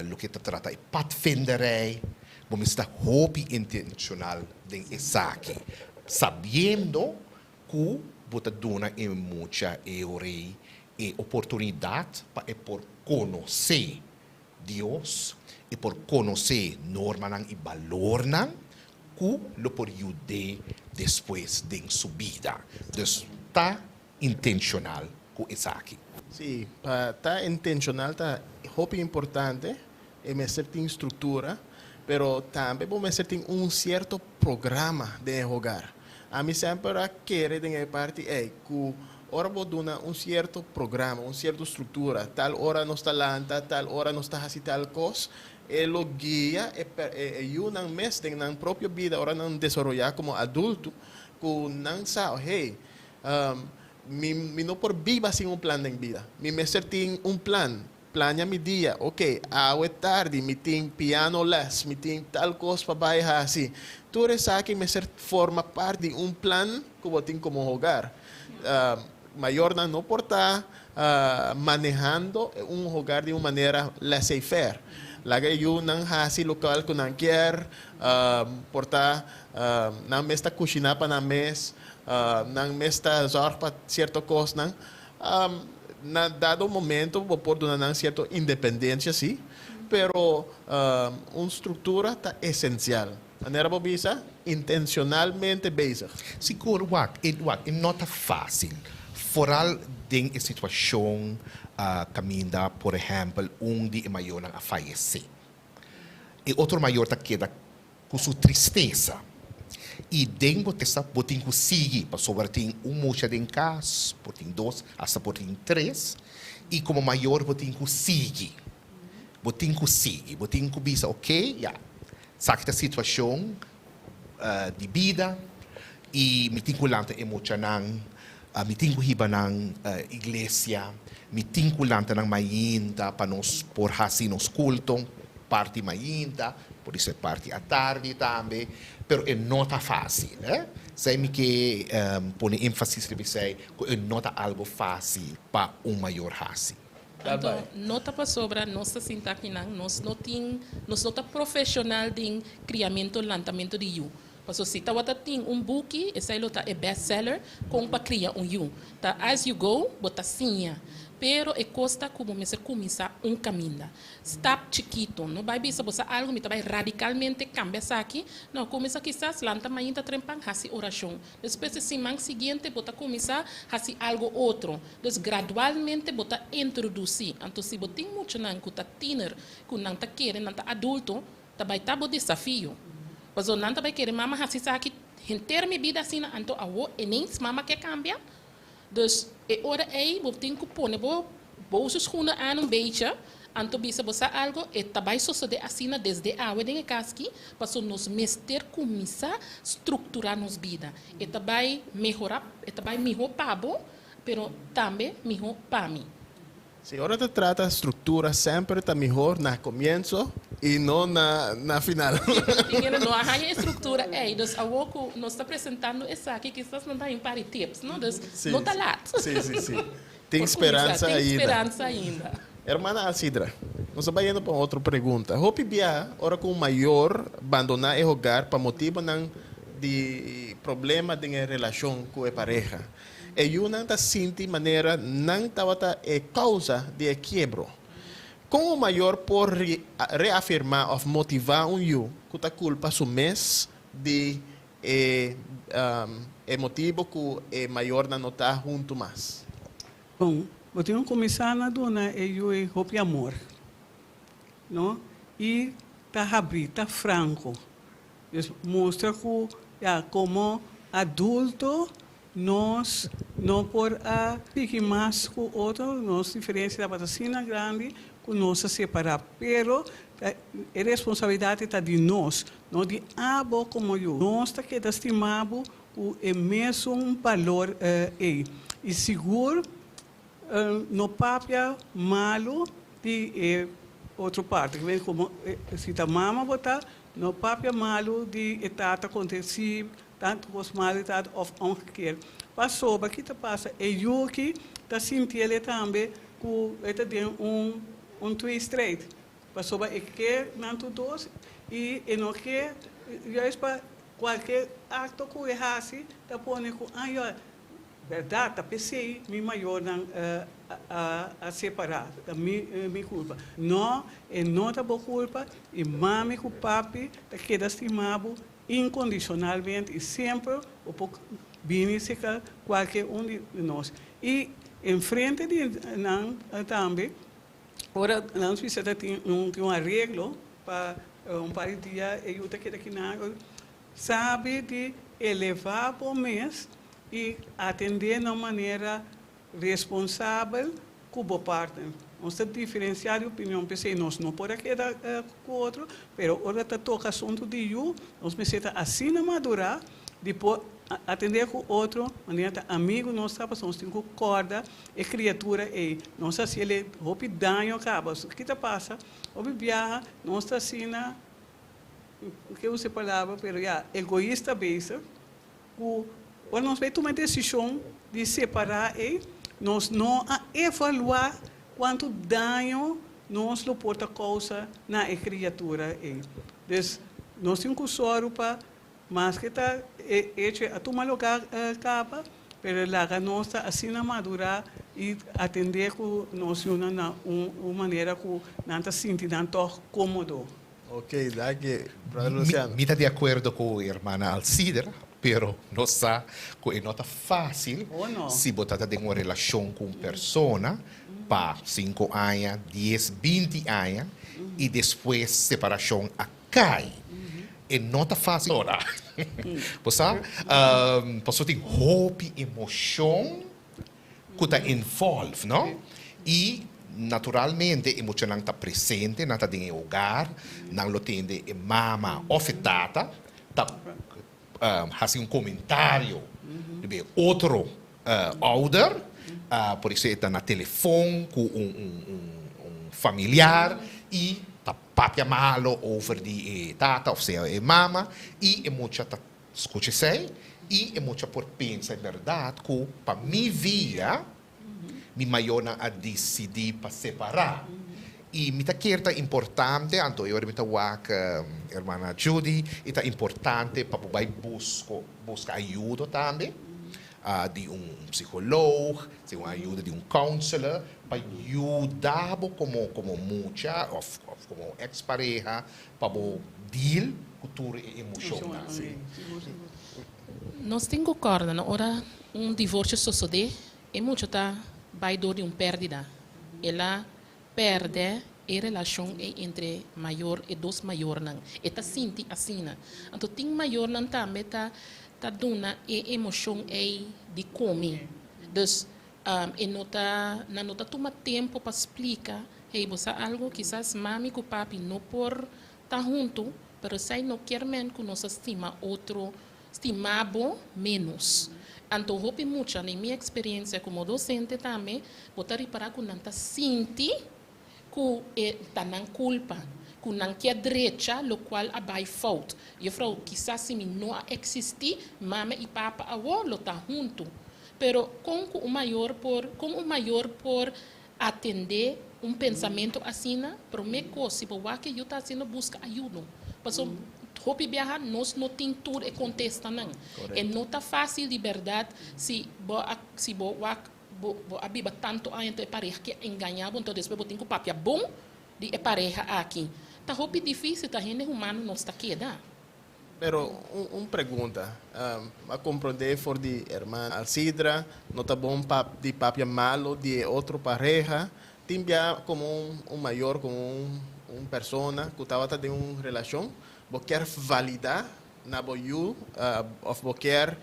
[SPEAKER 3] loke ta trata e padvinderij. Bo mester ta hopi intencional den esaki, sabiendo cu bo ta duna e mucha e orei e oportunidad pa e por conoce Dios, e por conoce normanan y balornan cu lo por yud'e despues den su bida. Dus ta intencional cu esaki.
[SPEAKER 1] Sí, pa ta intencional ta hopi importante, e mester tin structura, pero tambe bo mester tin un cierto programa den e hogar. Ami semper a kere den e parti ey cu ora bo duna un cierto programa, un cierto structura, tal ora nos ta lanta, tal ora nos ta haci tal cos, e lo guia e yunan mes den nan propio bida ora nan desaroya como adulto, cu nan sa, hey, mi no por biba sin un plan den bida. Mi mester tin un plan, plania mi dia, ok, awe tardi mi tin piano les, mi tin tal cos pa bay haci. Tur esaki mester forma parti di un plan cu bo tin como hogar. Mayornan no por ta manehando un hogar di un manera laissez-faire. Laga e yunan haci locual cu nan kier, por ta nan mes ta cushina pa nan mes, nan mes ta zorg pa cierto cosnan. Na dado momento bo por duna nan cierto independencia, si, pero un structura ta esencial. Manera bo bisa, intencionalmente bezig.
[SPEAKER 3] Sigur, wak, e wak, e no ta facil. Vooral den e situacion caminda, por ehempel, un di e mayornan a fayece. E otro mayor ta keda cu su tristesa. Y den bo tesa bo tin cu sigui, pasobra tin un mucha den cas, por tin dos, hasta por tin tres, y como mayor bo tin cu sigui. Bo tin cu sigui, bo tin cu bisa, ok, ya, esaki ta situacion di bida y mi tin cu lanta e muchanan, mi tin cu hiba nan iglesia, mi tin cu lanta nan mainta pa nos por haci nos culto, parti mainta, por esey parti atardi tambe, pero e no ta facil, eh. Esey mi ke pone enfasis riba esey, cu e no ta algo facil pa un mayor haci.
[SPEAKER 4] Anto, no ta pasobra nos ta sinta akinan, nos no tin, nos no ta profesional den criamento, lantamento di yu. Paso si tawata tin un buki, esei lo ta e best seller, con pa cria un yu. Ta as you go, bo ta siña. Pero e cos ta cu bo mester cuminsa un caminda. Stap chikito. No bai bisa bo sa algo, mi ta bai radicalmente cambia esaki. No, cuminsa kisas lanta mainta trempan, haci oracion. Despues e siman siguiente bo ta cuminsa haci algo otro. Dus gradualmente bo ta introduci. Anto si bo tin muchanan cu ta tiener, cu nan ta kere nan ta adulto, ta bai ta bo desafio. Pasobra nan ta bai kere mama haci esaki henter mi bida asina, anto awo ineens mama ke cambia. Dus e ora ey bo tin cu pone bo boze schoenen aan un beetje, anto bisa bo sa algo, e ta bai sosode asina desde awe den e cas aki, pasobra nos mester cuminsa structura nos bida. E ta bai mehora, e ta bai miho pa bo, pero tambe miho pa mi.
[SPEAKER 1] Si ora ta trata structura semper ta mihor na comienzo y no na final.
[SPEAKER 4] Sí, pero tin hende no a haña e structura ey. Dus awor cu nos ta presentando esaki kisas nan ta haña un par di tips, no? Dus no ta laat.
[SPEAKER 1] Sí, sí, sí. Tin speransa
[SPEAKER 4] ainda. Tin speransa ainda.
[SPEAKER 1] Hermana Alcidra, nos ta bayendo pa un otro pregunta. Hopi bia ora cu un mayor bandona e hogar pa motibonan di problema den e relacion cu e pareha, E yunan ta sinti manera nan tabata e kousa di e kiebro. Kon un mayor por reafirmá òf motivá un yu ku ta kulpa su mes di e e motibu ku e mayornan no ta huntu mas?
[SPEAKER 2] Bon, bo tin ku kuminsá na duna e yu e hopi amor, no? I ta habrí, ta franko. Dus mustra ku ya komo adulto nos no por a piki mas ku otro, nos diferensia tabata asina grandi ku nos a separá. Pero e responsabilidat ta di nos, no di abo komo yu. Nos ta keda stima bo ku e mesun balor ei. I sigur no papia malu di e otro parti. Komo si ta mama bo ta. No papia malu di e tata kontra si tantu kos malu di tata òf omgekeerd. Pasobra ki ta pasa e yu aki ta sinti el tambe ku e ta den un tweestrijd. Pasobra e ke nan tur dos i e no ke juist pa kualke akto ku e hasi ta pone ku an yo bèrdat ta p'esei mi mayornan a separá, ta mi kulpa. No, e no ta bo kulpa i mami ku papi ta keda stima bo inkondishonalmente i semper bo por bini serka kualke un di nos. I enfrente di nan tambe ora nan bisa ta tin un areglo pa un par di dia e yu ta keda kinan, sabi di elevá bo mes i atendé na un manera responsabel ku bo partner. Nos ta diferensiá di opinion, p'esei nos no por a keda ku otro, pero ora ta toka asuntu di yu, nos mester ta asina madurá di por atendé ku otro manera ta amigu nos ta, pasobra nos tin ku kòrda e kriatura ei. Nos a hasi el hopi daño kaba. Ki ta pasa? Hopi biaha nos ta asina, no ke usa e palabra, pero ya, egoista bezig. Ku ora nos bai tuma e desishon di separá ei, nos no a evaluá kuantu daño nos lo por ta kousa na e kriatura ei. Dus, nos tin ku sòru pa maske ta e echo ei a tuma lugá kaba, pero laga nos ta asina madurá i atendé ku nos yunan na un manera ku nan ta sinti nan tòg kómodo.
[SPEAKER 1] Ok, danki, brother Luciano.
[SPEAKER 3] Mi ta di akuerdo ku hermana Alcidra, pero nos sa ku e no ta fásil si bo ta ta den un relashon ku un persona pa sinku aña, dies, binti aña i despues separashon a kai. E no ta fásil ora. Bo sa? Pasobra tin hopi emoshon ku ta involve, no? I naturalmente e muchanan ta presente, nan ta den e hogar, nan lo tende e mama òf e tata ta hasi un komentario riba e otro ouder, por eso e ta na telefon ku un familiar i ta papia malo over di e tata òf sea e mama i e mucha ta Skucha esei i e mucha por pensa e bèrdat ku pa mi via mi mayornan a disidí pa separá. I mi ta kere ta importante, anto e ora mi ta wak hermana Judy, e ta importante pa bo bai busko buska ayudo tambe di un psikoloog, si un ayudo di un counselor pa yuda bo komo komo mucha òf komo eks pareha Pa bo deal ku tur e emoshonnan.
[SPEAKER 4] Nos tin ku kòrda na ora un divorsio sosodé, e mucha ta bai dor di un pèrdida. El a pèrdè e relashon ei entre mayor, e dos mayornan. E ta sinti asina. Anto tin mayornan tambe ta ta duna e emoshon ei di komi. Dus e no ta, nan no ta tuma tempu pa splika. Hey, bo sa algo? Kisas mami ku papi no por ta huntu, pero esei no kier men ku nos a stima otro, stima bo ménos. Anto hopi mucha, den mi eksperensia komo dosente tambe, bo ta ripará ku nan ta sinti ku e ta nan kulpa, ku nan kier drecha lokual a bai fout. Jufrou, kisas si mi no a eksistí, mama i papa awor lo ta huntu. Pero kon ku un mayor por, kon un mayor por Atendé un pensamentu asina, promé kos si bo wak ke yu ta hasiendo buska ayudo. Pasobra hopi biaha nos no tin tur e kontestanan. E no ta fásil di bèrdat si bo a si bo wak bo bo a biba tantu aña anto e pareha ke a engañá bo anto despues bo tin ku papia bon di e pareha aki. Ta hopi difísil, ta hende humano nos ta keda.
[SPEAKER 1] Pero un pregunta, a comprende for di hermana Alcidra, no ta bon pa di papia malo di e otro pareha, tin bia como un mayor, como un persona cu tabata den un relacion, bo kier valida na bo yu of bo kier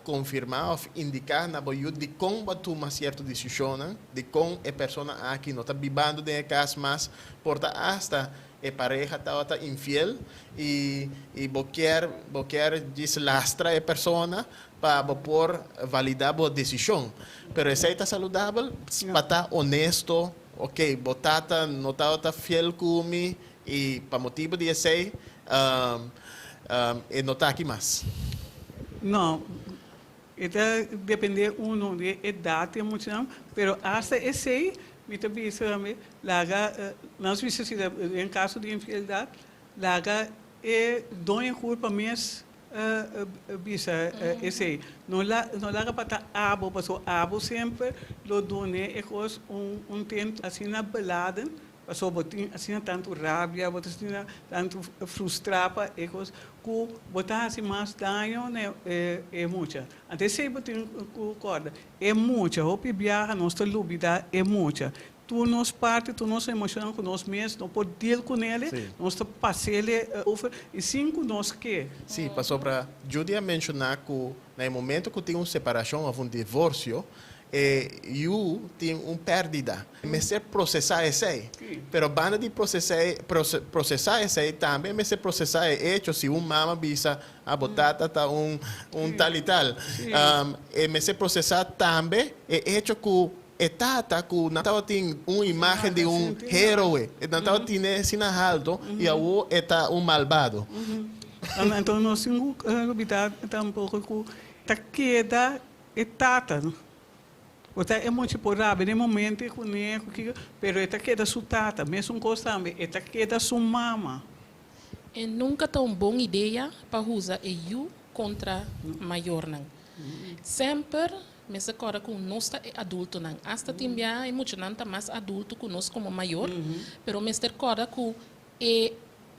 [SPEAKER 1] confirma of indica na bo yu dicon bo a tuma cierto decisionnan, dicon e persona aki no ta bibando den e cas mas, por ta hasta E pareha tabata infiel i i bo kier bo kier djis lastra e persona pa bo por valida bo desishon. Pero esei ta saludabel? Pa ta honesto, ok, bo tata no tabata fiel ku mi i pa motibu di esei E no ta aki mas.
[SPEAKER 2] No, e ta depende uno di edad di e muchanan, pero hasta esey mi ta bisa tambe laga, nos bisa si den caso di infidelidad, laga e doño culpa mes bisa esey. No no laga pa ta abo, pasobra abo semper lo dune e cos un tint asina beladen. Pasobra bo tin asina tantu rabia, bo ta asina tantu frustrá pa e kos, ku bo ta hasi mas daño na e mucha. Anto esei bo tin ku kòrda, e mucha, hopi biaha nos ta lubidá e mucha. Tur nos parti, tur nos emoshonnan ku nos mes no por deal kunele, nos ta pas'ele over i sin ku nos ke.
[SPEAKER 1] Sí, pasobra Judy a menshoná ku na e momento ku tin un separashon òf un divorsio, E yu tin un pèrdida. Mester prosesá esei. Pero banda di prosesá esei tambe mester prosesá e echo si un mama bisa, ah, bo tata ta un un tal i tal. E mester prosesá tambe e echo ku e tata ku nan tabatin un imágen di un héroe, nan tabatin e asina halto i awor e ta un malbado.
[SPEAKER 2] Anto nos tin ku lubidá tampoko ku ta keda E tata bo ta e mucha por rabia den momento e kuné ku kiko, pero e ta keda su tata, mesun kos tambe e ta keda su mama.
[SPEAKER 4] E nunka ta un bon idea pa usa e yu kontra mayornan. Semper mester kòrda ku nos ta e adultonan. Asta tin bia e muchanan ta mas adulto ku nos komo mayor, pero mester kòrda ku e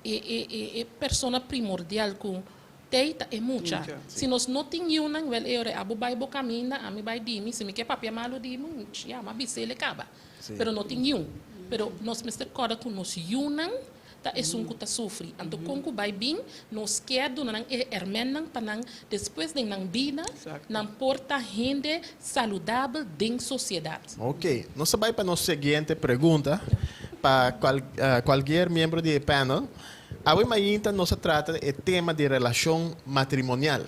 [SPEAKER 4] e persona primordial ku Tei ta e mucha. Si nos no tin yiunan, wel e ora abo bai bo caminda, ami bai di mi. Si mi ke papia malu di mi, ya, m'a bis'é el e caba. Pero no tin yiu. Pero nos mester corda cu nos yiunan ta esun cu ta sufri. Anto con cu bai bin, nos kier duna nan e hermennan pa nan despues den nan bida, nan por ta hende saludabel den sociedad.
[SPEAKER 1] Ok, nos ta bai pa nos siguiente pregunta pa cualkier miembro di e panel. Awe mainta nos a trata e tema di relashon matrimonial.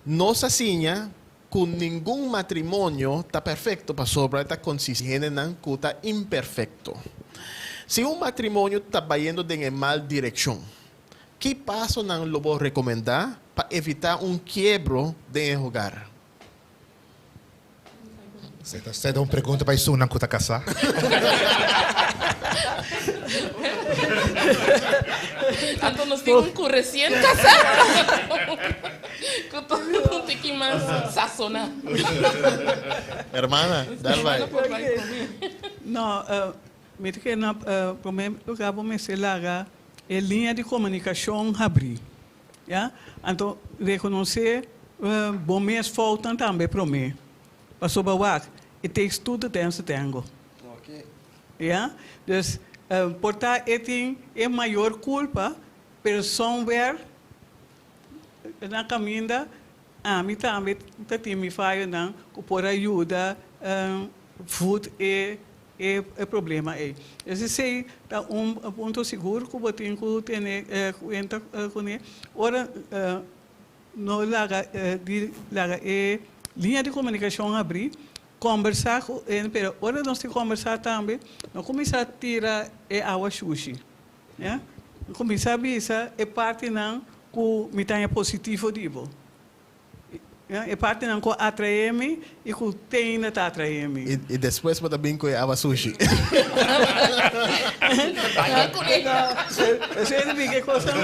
[SPEAKER 1] Nos a siña ku ningun matrimonio ta perfekto pasobra e ta konsistí di hendenan ku ta imperfekto. Si un matrimonio ta bayendo den e mal direkshon, ki pasonan lo bo rekomendá pa evitá un kiebro den e hogar?
[SPEAKER 3] Esei ta un pregunta pa esunnan ku ta kasá.
[SPEAKER 4] Anto nos tin un ku resien kasá ku ta un tiki mas sasoná.
[SPEAKER 1] Hermana, dal bai.
[SPEAKER 2] No, mi ta kere na promé lugar bo mester laga e liña di komunikashon habrí. Ya, anto rekonosé bo mes foutnan tambe promé. Pasobra wak, it takes two to dance a tango. Ya, dus por ta e tin e mayor kulpa, pero somewhere na kaminda ami tambe ta tin mi fayonan ku por a yuda voed e E problema ei. Es esei ta un punto sigur ku bo tin ku tene kuenta kuné ora no laga di laga e liña di komunikashon habrí, kòmbersá ku hende, pero ora nos tin kòmbersá tambe no kuminsá tira e awa shushi, ya. Kuminsá bisa e partinan ku mi ta haña positivo di bo. E partinan ku a atraé mi i ku te ainda ta atraé mi.
[SPEAKER 1] I despues bo ta bin ku e awa sushi.
[SPEAKER 2] Esei ta bin e kosnan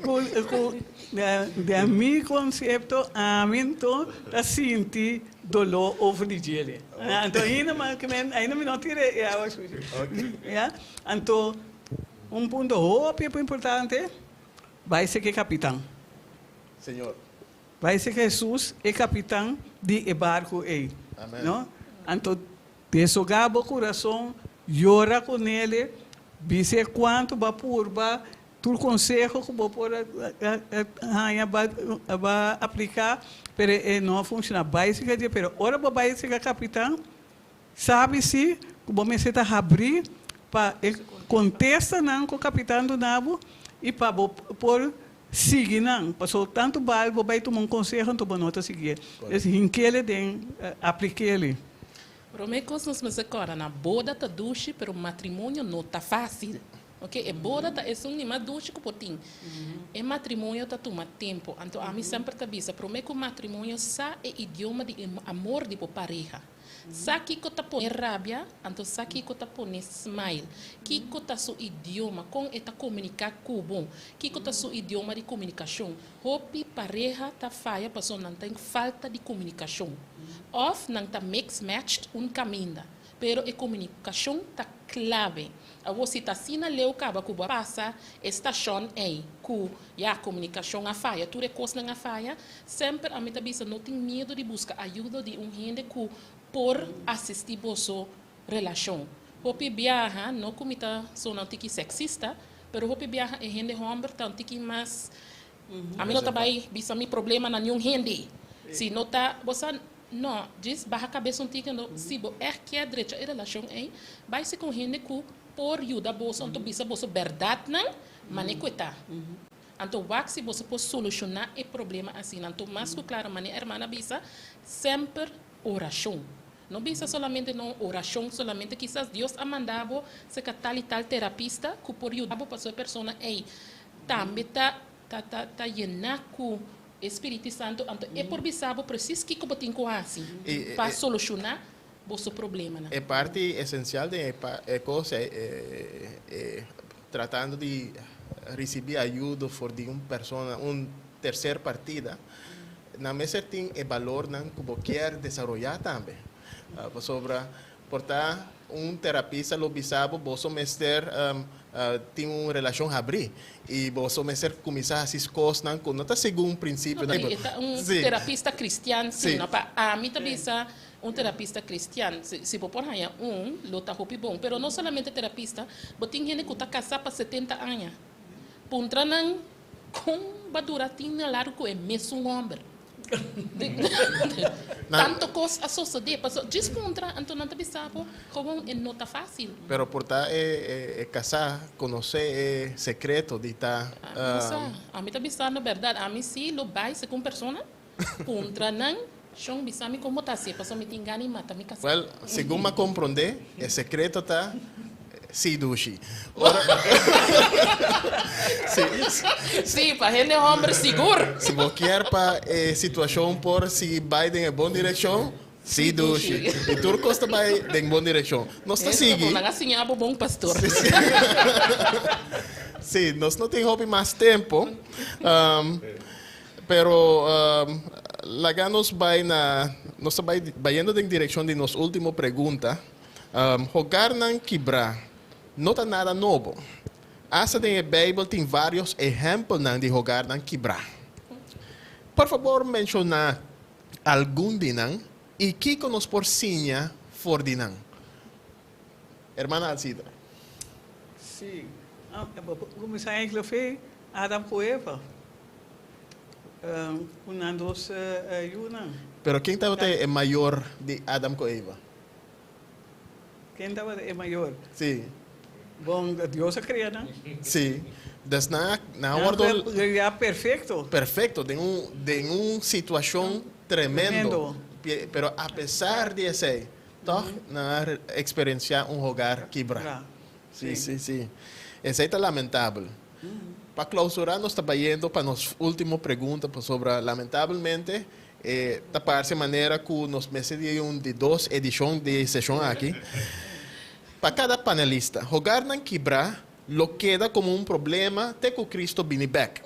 [SPEAKER 2] ku ku den mi konsepto ami anto ta sinti doló over di djele. Anto ainda ainda mi no tira e awa sushi. Ya. Anto un punto hopi importante bai ser ke kapitan.
[SPEAKER 1] Señor.
[SPEAKER 2] Bai ser Hesus e kapitan di e barku ei.
[SPEAKER 1] Amen.
[SPEAKER 2] No? Anto desogá bo kurason, yora ku nele, bis'é kuantu bo a purba, tur konseho ku bo por a haña bo a apliká, pero e no a funshoná. Bai serka dje, pero ora bo bai serka kapitan, sabi si ku bo mester ta habrí pa e kontestanan ku kapitan duna bo i pa bo por Sigui nan, paso tantu bal bo bai tuma un conseho anto bo no ta siguié. Es hinkele den aplikele.
[SPEAKER 4] Prome kos nos mester kòrda na boda ta dushi pero matrimonio no ta fásil. Ok, e boda ta esun di mas dushi ku por tin. E matrimonio ta tuma tempu. Anto ami semper ta bisa, promé ku matrimonio sa e idioma di amor di bo pareha. Sa kiko ta pone rabia, anto sa kiko ta pone smile. Kiko ta su idioma, kon e ta komuniká ku bo. Kiko ta su idioma di komunikashon. Hopi pareha ta faya pasobra nan tin falta di komunikashon. Òf nan ta mix matched un kaminda. Pero e komunikashon ta klave. Awor si ta asina leu kaba ku bo a pasa e stashon ei ku ya komunikashon a faya, tur e kosnan a faya, semper ami ta bisa no tin miedu di buska ayudo di un hende ku por asistí boso relashon. Hopi biaha, no ku mi ta sona un tiki seksista, pero hopi biaha e hende hòmber ta un tiki mas, ami no ta bai bisa mi problema na niun hende, si no ta, bo sa, No, djis baha kabes un tiki anto si bo ègt kier drecha e relashon ei, bai si ku un hende ku por yuda boso anto bisa boso bèrdatnan manera ku e ta. Anto wak si boso por solushoná e problema asina. Anto mas ku klaro manera hermana bisa, semper orashon. No bisa solamente no orashon solamente, kisas Dios a manda bo serka tal i tal terapista ku por yuda bo pasobra e persona ei tambe ta Ta ta ta yená ku e Spiritu Santu, anto e por bisa bo presis kiko bo tin ku hasi pa solushoná boso problemanan.
[SPEAKER 1] E parti esensial den e e kos ei e tratando di risibí ayudo for di un persona, un terser partida, nan mester tin e balornan ku bo kier desaroyá tambe. Pasobra Por ta un terapista lo bisa bo, boso mester tin un relashon habrí i boso mester kuminsá hasi kosnan ku no ta segun prinsipio.
[SPEAKER 4] No, e ta un terapista kristian si, no? Pa ami ta bisa un terapista kristian, si bo por haña un lo ta hopi bon, pero no solamente terapista, bo tin hende ku ta kasá pa 70 aña, puntra nan kon bo a dura tin na largu ku e mesun hòmber. Tanto kos a sosodé, pasobra djis puntra anto nan ta bisa bo gewoon e no ta fásil.
[SPEAKER 1] Pero por ta e kasá konosé e sekreto di ta.
[SPEAKER 4] No sa, ami ta bisando bèrdat, ami si lo bai segun persona puntra nan, shon bisa mi kon bo ta hasié pasobra mi tin gana di mata mi kasá.
[SPEAKER 1] Wèl, segun mi a komprondé, e sekreto ta Sí, dushi. Ora
[SPEAKER 4] Sí. Sí, pa hende homber sigur.
[SPEAKER 1] Si bo kier pa e situacion por sigui bai den e bon direccion, sí, dushi. I tur cos ta bai den bon direccion. Nos ta sigui.
[SPEAKER 4] Nan a siña bo bon, pastor.
[SPEAKER 1] Sí, nos no tin hopi mas tempo. Pero laga nos bai na, nos ta bai bayendo den direccion di nos ultimo pregunta. Hogarnan kibrá no ta nada nobo. Asta den e Beibel tin vários ehèmpelnan di hogarnan kibrá. Por fabor menshoná algun di nan i kiko nos por siña for di nan. Hermana Alcidra.
[SPEAKER 2] Sí. Bo por kuminsá enkele fe Adam ku Eva, ku nan dos yunan.
[SPEAKER 1] Pero ken tabata e mayor di Adam ku Eva?
[SPEAKER 2] Ken tabata e mayor?
[SPEAKER 1] Sí.
[SPEAKER 2] Bon, Dios a crea nan.
[SPEAKER 1] Sí. Des nan a, nan a wordo.
[SPEAKER 2] Nan a crea perfecto.
[SPEAKER 1] Perfecto, den un, den un situacion tremendo.
[SPEAKER 2] Tremendo.
[SPEAKER 1] Pero a pesar di esey, toch nan a experiencia un hogar kibra.
[SPEAKER 2] Sí.
[SPEAKER 1] Sí, sí, sí. Esey ta lamentabel. Pa clausura nos ta bayendo pa nos ultimo pregunta pasobra lamentabelmente E ta parse manera ku nos mester di un di dos edishon di e seshon aki. Pa kada panelista, hogarnan kibrá lo keda komo un problema te ku Kristo bini bèk.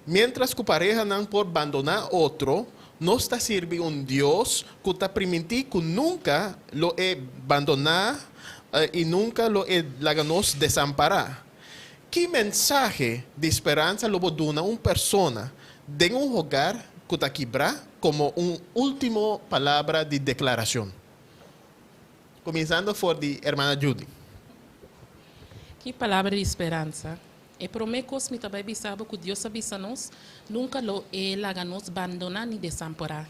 [SPEAKER 1] Miéntras ku parehanan por bandoná otro, nos ta sirbi un Dios ku ta primintí ku nunka lo e bandoná i nunka lo e laga nos desampará. Ki mensahe di speransa lo bo duna un persona den un hogar ku ta kibrá komo un último palabra di deklarashon? Kuminsando for di Hermana Judy.
[SPEAKER 4] Ki palabra di speransa! E promé kos mi ta bai bisa bo ku Dios a bisa nos, nunka lo e laga nos bandoná ni desampará.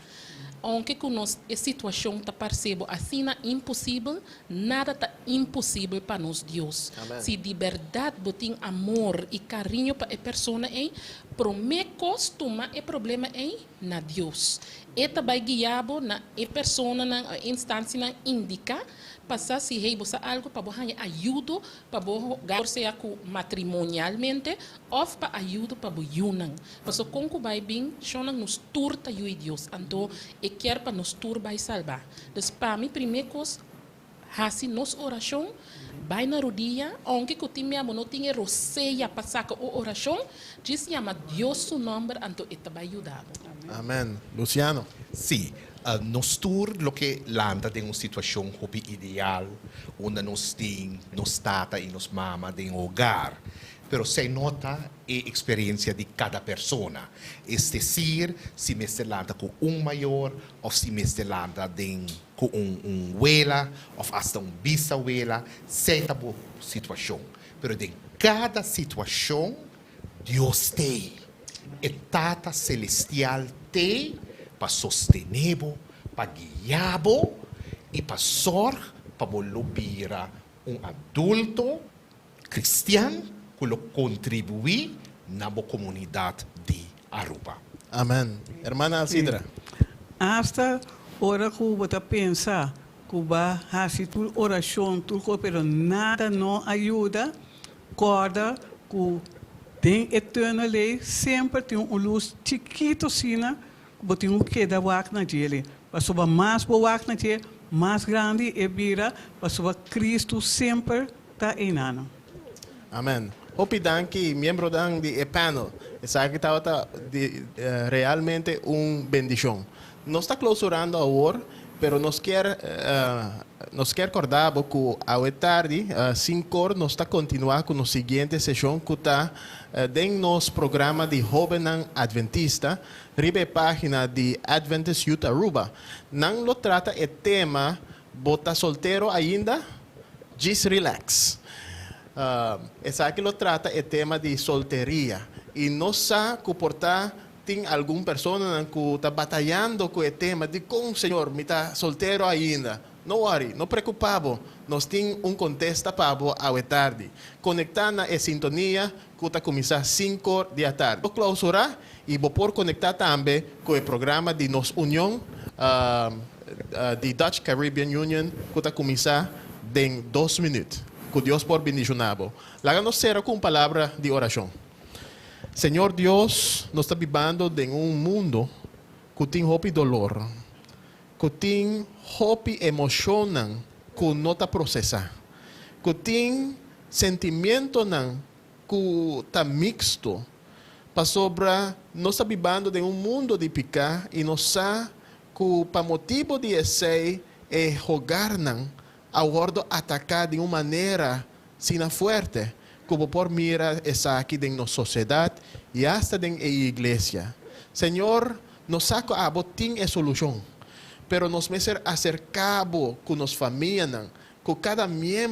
[SPEAKER 4] Ounke ku nos e situashon ta parse bo asina imposibel, nada ta imposibel pa nos Dios.
[SPEAKER 1] Amen.
[SPEAKER 4] Si di bèrdat bo tin amor i kariño pa e persona ei, Promé kos, tuma e problema ei na Dios. E ta bai guia bo na e personanan, instansianan indiká pa sa si hey bo sa algu pa bo haña ayudo pa bo hogar, sea ku matrimonialmente òf pa ayudo pa bo yunan. Paso kon ku bai bin, shonnan, nos tur ta yu'i Dios. Anto e kier pa nos tur bai salbá. Dus pa mi, promé kos, hasi nos orashon, bai na rudia, aunke ku tin bo no tin rosea pa saka e orashon, djis yama Dios su nòmber, anto e ta bai yuda.
[SPEAKER 1] Amèn. Luciano.
[SPEAKER 3] Si, nos tur lo ke lanta den un situashon hopi ideal, unda nos tin nos tata i nos mama den hogar. Pero esei no ta e eksperensia di kada persona. Es desir, si mester lanta ku un mayor, òf si mester lanta den ku un wela, òf asta un bisawela, esei ta e situashon. Pero den kada situashon, Dios t'ei. E Tata Selestial t'ei pa sostené bo, pa guia bo i pa sòru pa bo bira un adulto kristian ku lo kontribuí na komunidat di Aruba.
[SPEAKER 1] Amèn. Ruman Alcidra.
[SPEAKER 2] Hasta ora ku bo pensa ku b'a hasi tur orashon, tur pero nada no a yuda, kòrda ku den e tùnel ei semper tin un lus chikitu asina, ku bo tin ku keda wak na dje. Pasobra mas bo wak na dje, mas grandi e bira, pasobra Kristu semper ta einan.
[SPEAKER 1] Amèn. Hopi danki, miembronan di e panel. Esaki tabata realmente un bendishon. Nos ta klousurando awor, pero nos ke kòrda ku awe tardi, 5'or, nos ta kontinuá ku e siguiente seshon ku ta den nos programa di Hóbennan Adventista, riba página di Adventist Youth Aruba. Nan lo trata e tema "Bo ta soltero ainda? Just relax." Esaki lo trata e tema di solteria. I nos sa ku por ta tin algun persona ku ta batayando ku e tema di kon, Señor, mi ta soltero ainda. No worry, no preokupá bo. Nos tin un kontesta pa bo awe tardi. Konektá na e sintonia ku ta kuminsá 5 di atardi. Klousurá i bo por konektá tambe ku e programa di nos Union, di Dutch Caribbean Union, ku ta kuminsá den 2 minüt. Ku Dios por bendishoná bo. Laga nos sera ku un palabra di orashon. Señor Dios, nos ta bibando den un mundu ku tin hopi doló, ku tin hopi emoshon ku no ta prosesá, ku tin sentimentunan ku ta miksto, pasobra nos ta bibando den un mundu di piká i nos sa ku pa motibu di esei e hogarnan a wòrdu ataká di un manera asina fuerte, komo por mira esaki den nos sosiedat i asta den iglesia. Señor, nos sa ku abo tin e solushon, pero nos mester aserká bo ku nos famianan, ku kada miembro.